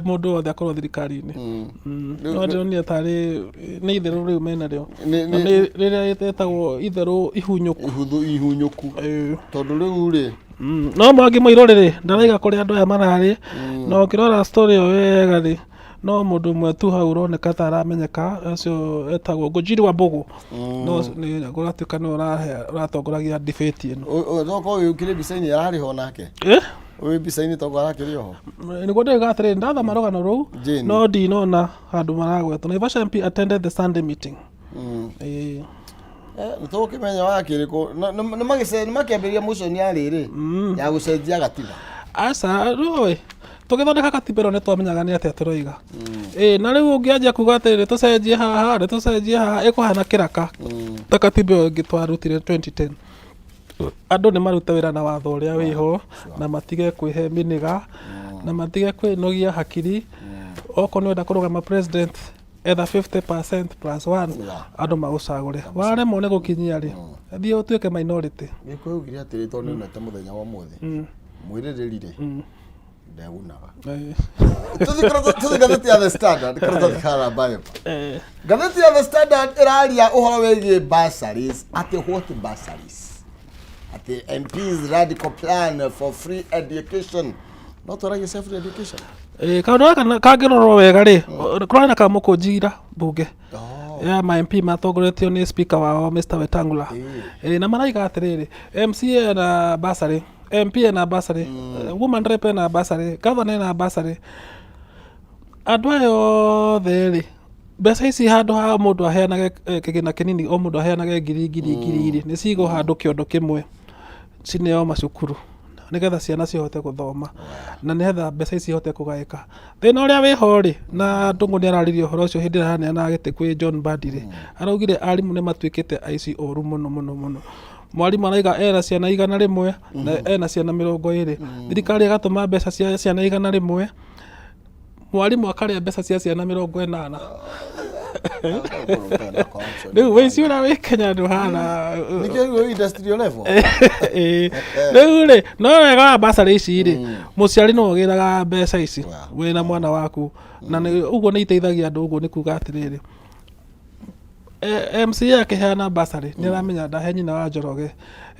mũndũ wothe akorwo thirikari-inĩ. No ndĩronire tarĩ nĩ itherũ rĩu menarĩo. Na nĩ rĩrĩa ĩtagwo itherũ ihunyũku. Ihuthu ihunyũku. Tondũ rĩu rĩ No Mwangi Mũirũ rĩ, ndaraiga kũrĩa andũ aya mararĩ, na ũkĩrora story ĩyo wega rĩ, no mũndũ ũmwe tu hau ũroneka ta aramenyeka, ũcio etagwo Ngũnjiri wa Mbũgũ. No nĩ kũratuĩka nĩwe ũratongoragia debate ĩno. Tokorwo wĩ ũkĩrĩ mbica-inĩ ararĩ ho nake. Eh? Wĩ mbica-inĩ toguo arakĩrĩ oho. Nĩguo ndĩrauga atĩrĩrĩ, ndathoma rũgano rũu Jane. no ndinona handũ maragwetwo. Naivasha MP attended the Sunday meeting. Ĩĩ. Nĩ tũgũkĩmenya wakĩrĩ kũ. Nĩ makĩambĩrĩria motion ya rĩrĩ ya gũcenjia gatiba. Aca, rĩu tũgĩthondeka katiba ĩno nĩ twamenyaga nĩ atĩa tũroiga. Ĩĩ, na rĩu ũngĩanjia kuga atĩ nĩ tũcenjie haha, nĩ tũcenjie haha, ĩkũhana kĩraka ta katiba ĩyo ĩngĩ twarutire 2010. Andũ nĩ marute wĩra na watho ũrĩa wĩho na matige kwĩhe mĩnĩga na matige kwĩnogia hakiri. Okorwo nĩ ũrenda kũrũgama president, etha 50% plus one andũ magũcagũre. Waremwo nĩ gũkinyia rĩ, thiĩ ũtuĩke minority. Gĩkũyũ augire atĩrĩ tondũ nĩ onete mũthenya wa ũmũthĩ. Mwĩrĩrĩri rĩ, ndegunaga. Tũthiĩ ngathĩti ya The Standard, karatathi ka namba ĩmwe. Ngathĩti ya The Standard ĩraria ũhoro wĩgiĩ bursaries, atĩ what bursaries? Atĩ MPs radical plan for free education. No twaragia cia free education. Kaũndũ gaka kangĩrorwo wega rĩ, kũrarĩ na kamũkũnji ira mbunge ya ma MP matongoretio nĩ speaker wao Mr Wetangula. Na maraiga atĩrĩrĩ, MCA ena bursary, MP ena bursary, woman rep ena bursary, governor ena bursary. Andũ aya othe rĩ, mbeca ici handũ ha mũndũ aheanage kĩgĩna kĩnini, o mũndũ aheanage ngiri ngiri ngiri rĩ, nĩ cigwo handũ kĩondo kĩmwe cineo macukuru nĩgetha ciana cihote gũthoma na nĩgetha mbeca ici ihote kũgaĩka. Thĩna ũrĩa wĩho rĩ, na Ndũng'ũ nĩ araririe ũhoro ũcio hĩndĩ ĩrĩa araneanaga gĩtĩ kwĩ John Mbadi rĩ, araugire arimũ nĩ matuĩkĩte aici oru mũno mũno mũno. Mwarimũ araiga ena ciana 100 na ena ciana 20, thirikari ĩgatũma mbeca cia ciana 100, mwarimũ akarĩa mbeca cia ciana 80. Rĩu wĩici ũrĩa wĩ Kenya ndũhana. Nĩkĩo rĩu wĩ industrial level. Ĩĩ. Rĩu rĩ, no wega wa bursary ici rĩ, mũciari nĩwe ũgĩraga mbeca ici wĩna mwana waku, na ũguo nĩ iteithagia andũ. Ũguo nĩ kuga atĩrĩrĩ, MCA akĩheana bursary nĩ aramenya ndahe nyina wa Njoroge,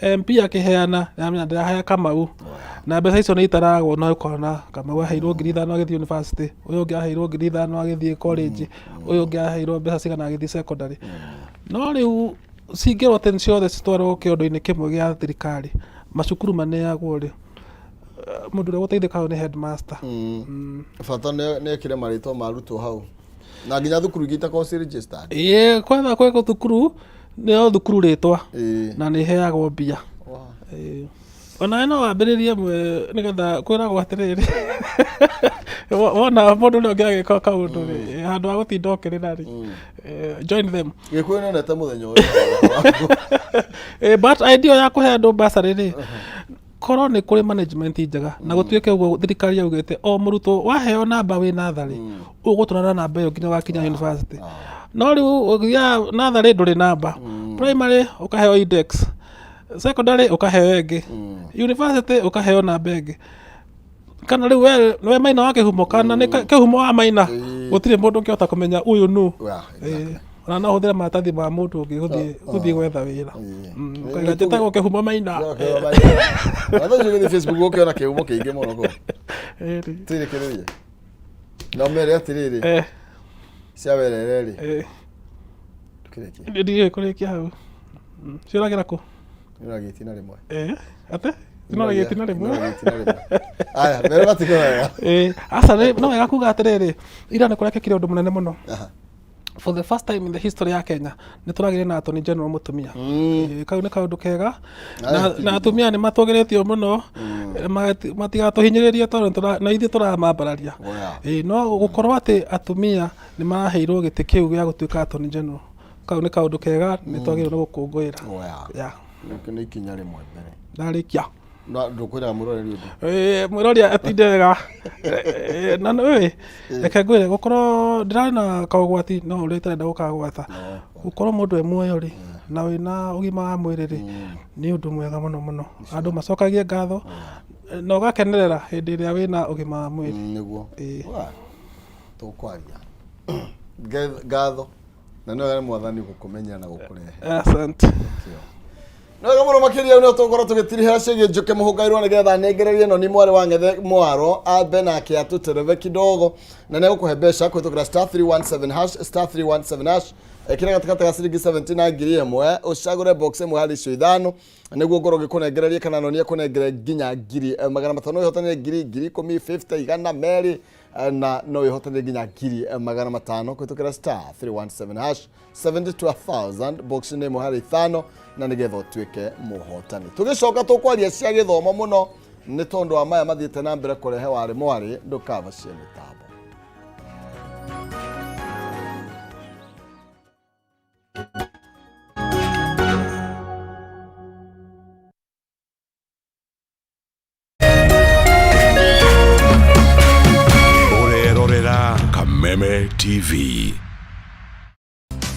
MP akĩheana nĩ aramenya ndĩrahe Kamau, na mbeca icio nĩ itaragwo na ũkona Kamau aheirwo 5,000 agĩthiĩ university, ũyũ ũngĩ aheirwo 5,000 agĩthiĩ college, ũyũ ũngĩ aheirwo mbeca cigana agĩthiĩ secondary. No rĩu cingĩrwo atĩ ciothe citwarwo kĩondo-inĩ kĩmwe gĩa thirikari, macukuru maneagwo rĩ, mũndũ ũrĩa ũgũteithĩka nĩ headmaster. Bata nĩ ekĩre marĩtwa ma arutwo hau. Na nginya thukuru ingĩ itakoragwo ci registered. Ĩĩ, kwetha kwĩ thukuru nĩyo thukuru rĩtwa na nĩ ĩheagwo mbia. Ĩĩ. Onawe no wambĩrĩrie ĩmwe nĩgetha kwĩragwo atĩrĩrĩ, wona mũndũ ũrĩa ũngĩ agĩka kaũndũ rĩ, handũ ha gũtinda ũkĩrĩra rĩ, join them. Gĩkũyũ nĩonete mũthenya ũyũ. But idea ya kũhe andũ bursary rĩ, korwo nĩ kũrĩ management njega na gũtuĩke ũguo thirikari yaugĩte, o mũrutwo waheo namba wĩ natharĩ ũgũtũra na namba ĩyo nginya wakinya university. No rĩu ũthiaga natharĩ ndũrĩ namba, primary ũkaheo index, secondary ũkaheo ĩngĩ, university ũkaheo namba ĩngĩ. Kana rĩu we nĩwe Maina wa kĩhumo kana nĩ kĩhumo wa Maina, gũtirĩ mũndũ ũngĩhota kũmenya ũyũ nũ. Ona no ũhũthĩre maratathi ma mũndũ ũngĩ gũthiĩ gwetha wĩra. Ũkauga njĩtagwo kĩhumo Maina. Watho ũcio ũgĩthiĩ Facebook ũkĩona kĩhumo kĩingĩ mũno kũu. Tũirĩkĩrĩrie. Na mere atĩrĩrĩ, cia werere rĩ, ndũkĩrĩkie. Ndiũĩ kũrĩkia hau. Ciũragĩra kũ? Nĩũragia itina rĩmwe. Ate? Nĩũragia itina rĩmwe. Nĩũragia itina rĩmwe. Aya, mere matikũ wega. Aca, no wega kuga atĩrĩrĩ, ira nĩ kũrekĩkire ũndũ mũnene mũno. For the first time in the history ya Kenya nĩ tũragĩire na Attorney General mũtumia. Kau nĩ kaũndũ kega na atumia nĩ matũgĩrĩtio mũno, matigatũhinyĩrĩrie tondũ na ithuĩ tũramambararia. No gũkorwo atĩ atumia nĩ maraheirwo gĩtĩ kĩu gĩa gũtuĩka Attorney General, kau nĩ kaũndũ kega nĩ twagĩrĩirwo nĩ gũkũngũĩra. Nĩ ikinya rĩmwe mbere. Ndarĩkia. Na ndũkwĩraga mwĩroreri ũndũ? Mwĩrori atinde wega. Na nĩ reke ngwĩre gũkorwo ndĩrarĩ na kaũgwati no ũrĩa itarenda gũkagwata. Gũkorwo mũndũ e muoyo rĩ na wĩna ũgima wa mwĩrĩ rĩ, nĩ ũndũ mwega mũno mũno. Andũ macokagie ngatho na ũgakenerera hĩndĩ ĩrĩa wĩna ũgima wa mwĩrĩ. Nĩguo. Tũkwaria. Ngatho. Na nĩ wega nĩ mwathani gũkũmenya na gũkũrehe. Asante. Nĩ wega mũno makĩria nĩ tũgũkorwo tũgĩtirihĩra ciĩgiĩ Njũkĩ Mũhũngairwo nĩgetha nengererie ĩno nĩ mwarĩ wa Ng'ethe Mwaro ambe nake atũtereve kidogo na nĩ egũkũhe mbeca kũhĩtũkĩra star 317 hash, star 317 hash. Ĩkĩra gatagatĩ ga ciringi 70 na 1000, ũcagũre box ĩmwe harĩ icio ithano nĩguo ngorwo ngĩkũnengereria kana nonie kũnengere nginya 500,000. Ũhotanĩre ngiri, 10,000, 50, 100, merĩ, na no wĩhotanĩre nginya 500,000 kũhĩtũkĩra star 317 hash, 72,000, box nĩ ĩmwe harĩ ithano, na nĩgetha ũtuĩke mũhotani. Tũgĩcoka tũkwaria cia gĩthomo mũno nĩ tondũ wa maya mathiĩte na mbere kũrehe warĩ mwarĩ ndũkabacie mĩtambo. Ũrerorera Kameme TV.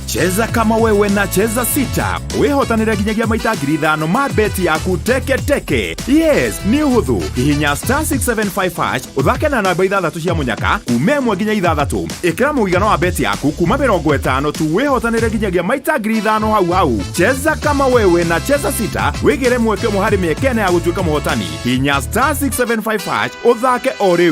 Cheza kama wewe na Cheza Sita wĩhotanĩre nginyagia maita 5,000 ma beti yaku teke teke. Yes, nĩ ũhũthũ. Hihinya star 675 hash, ũthake na namba ithathatũ cia mũnyaka kuma ĩmwe nginya ithathatũ. Ĩkĩra mũigana wa beti yaku kuma 50 tu, wĩhotanĩre nginyagia maita 5,000 hau hau. Cheza kama wewe na Cheza Sita, wĩgĩre mweke ũmwe harĩ mĩeke ĩna ya gũtuĩka mũhotani. Hihinya star 675 hash ũthake o rĩu.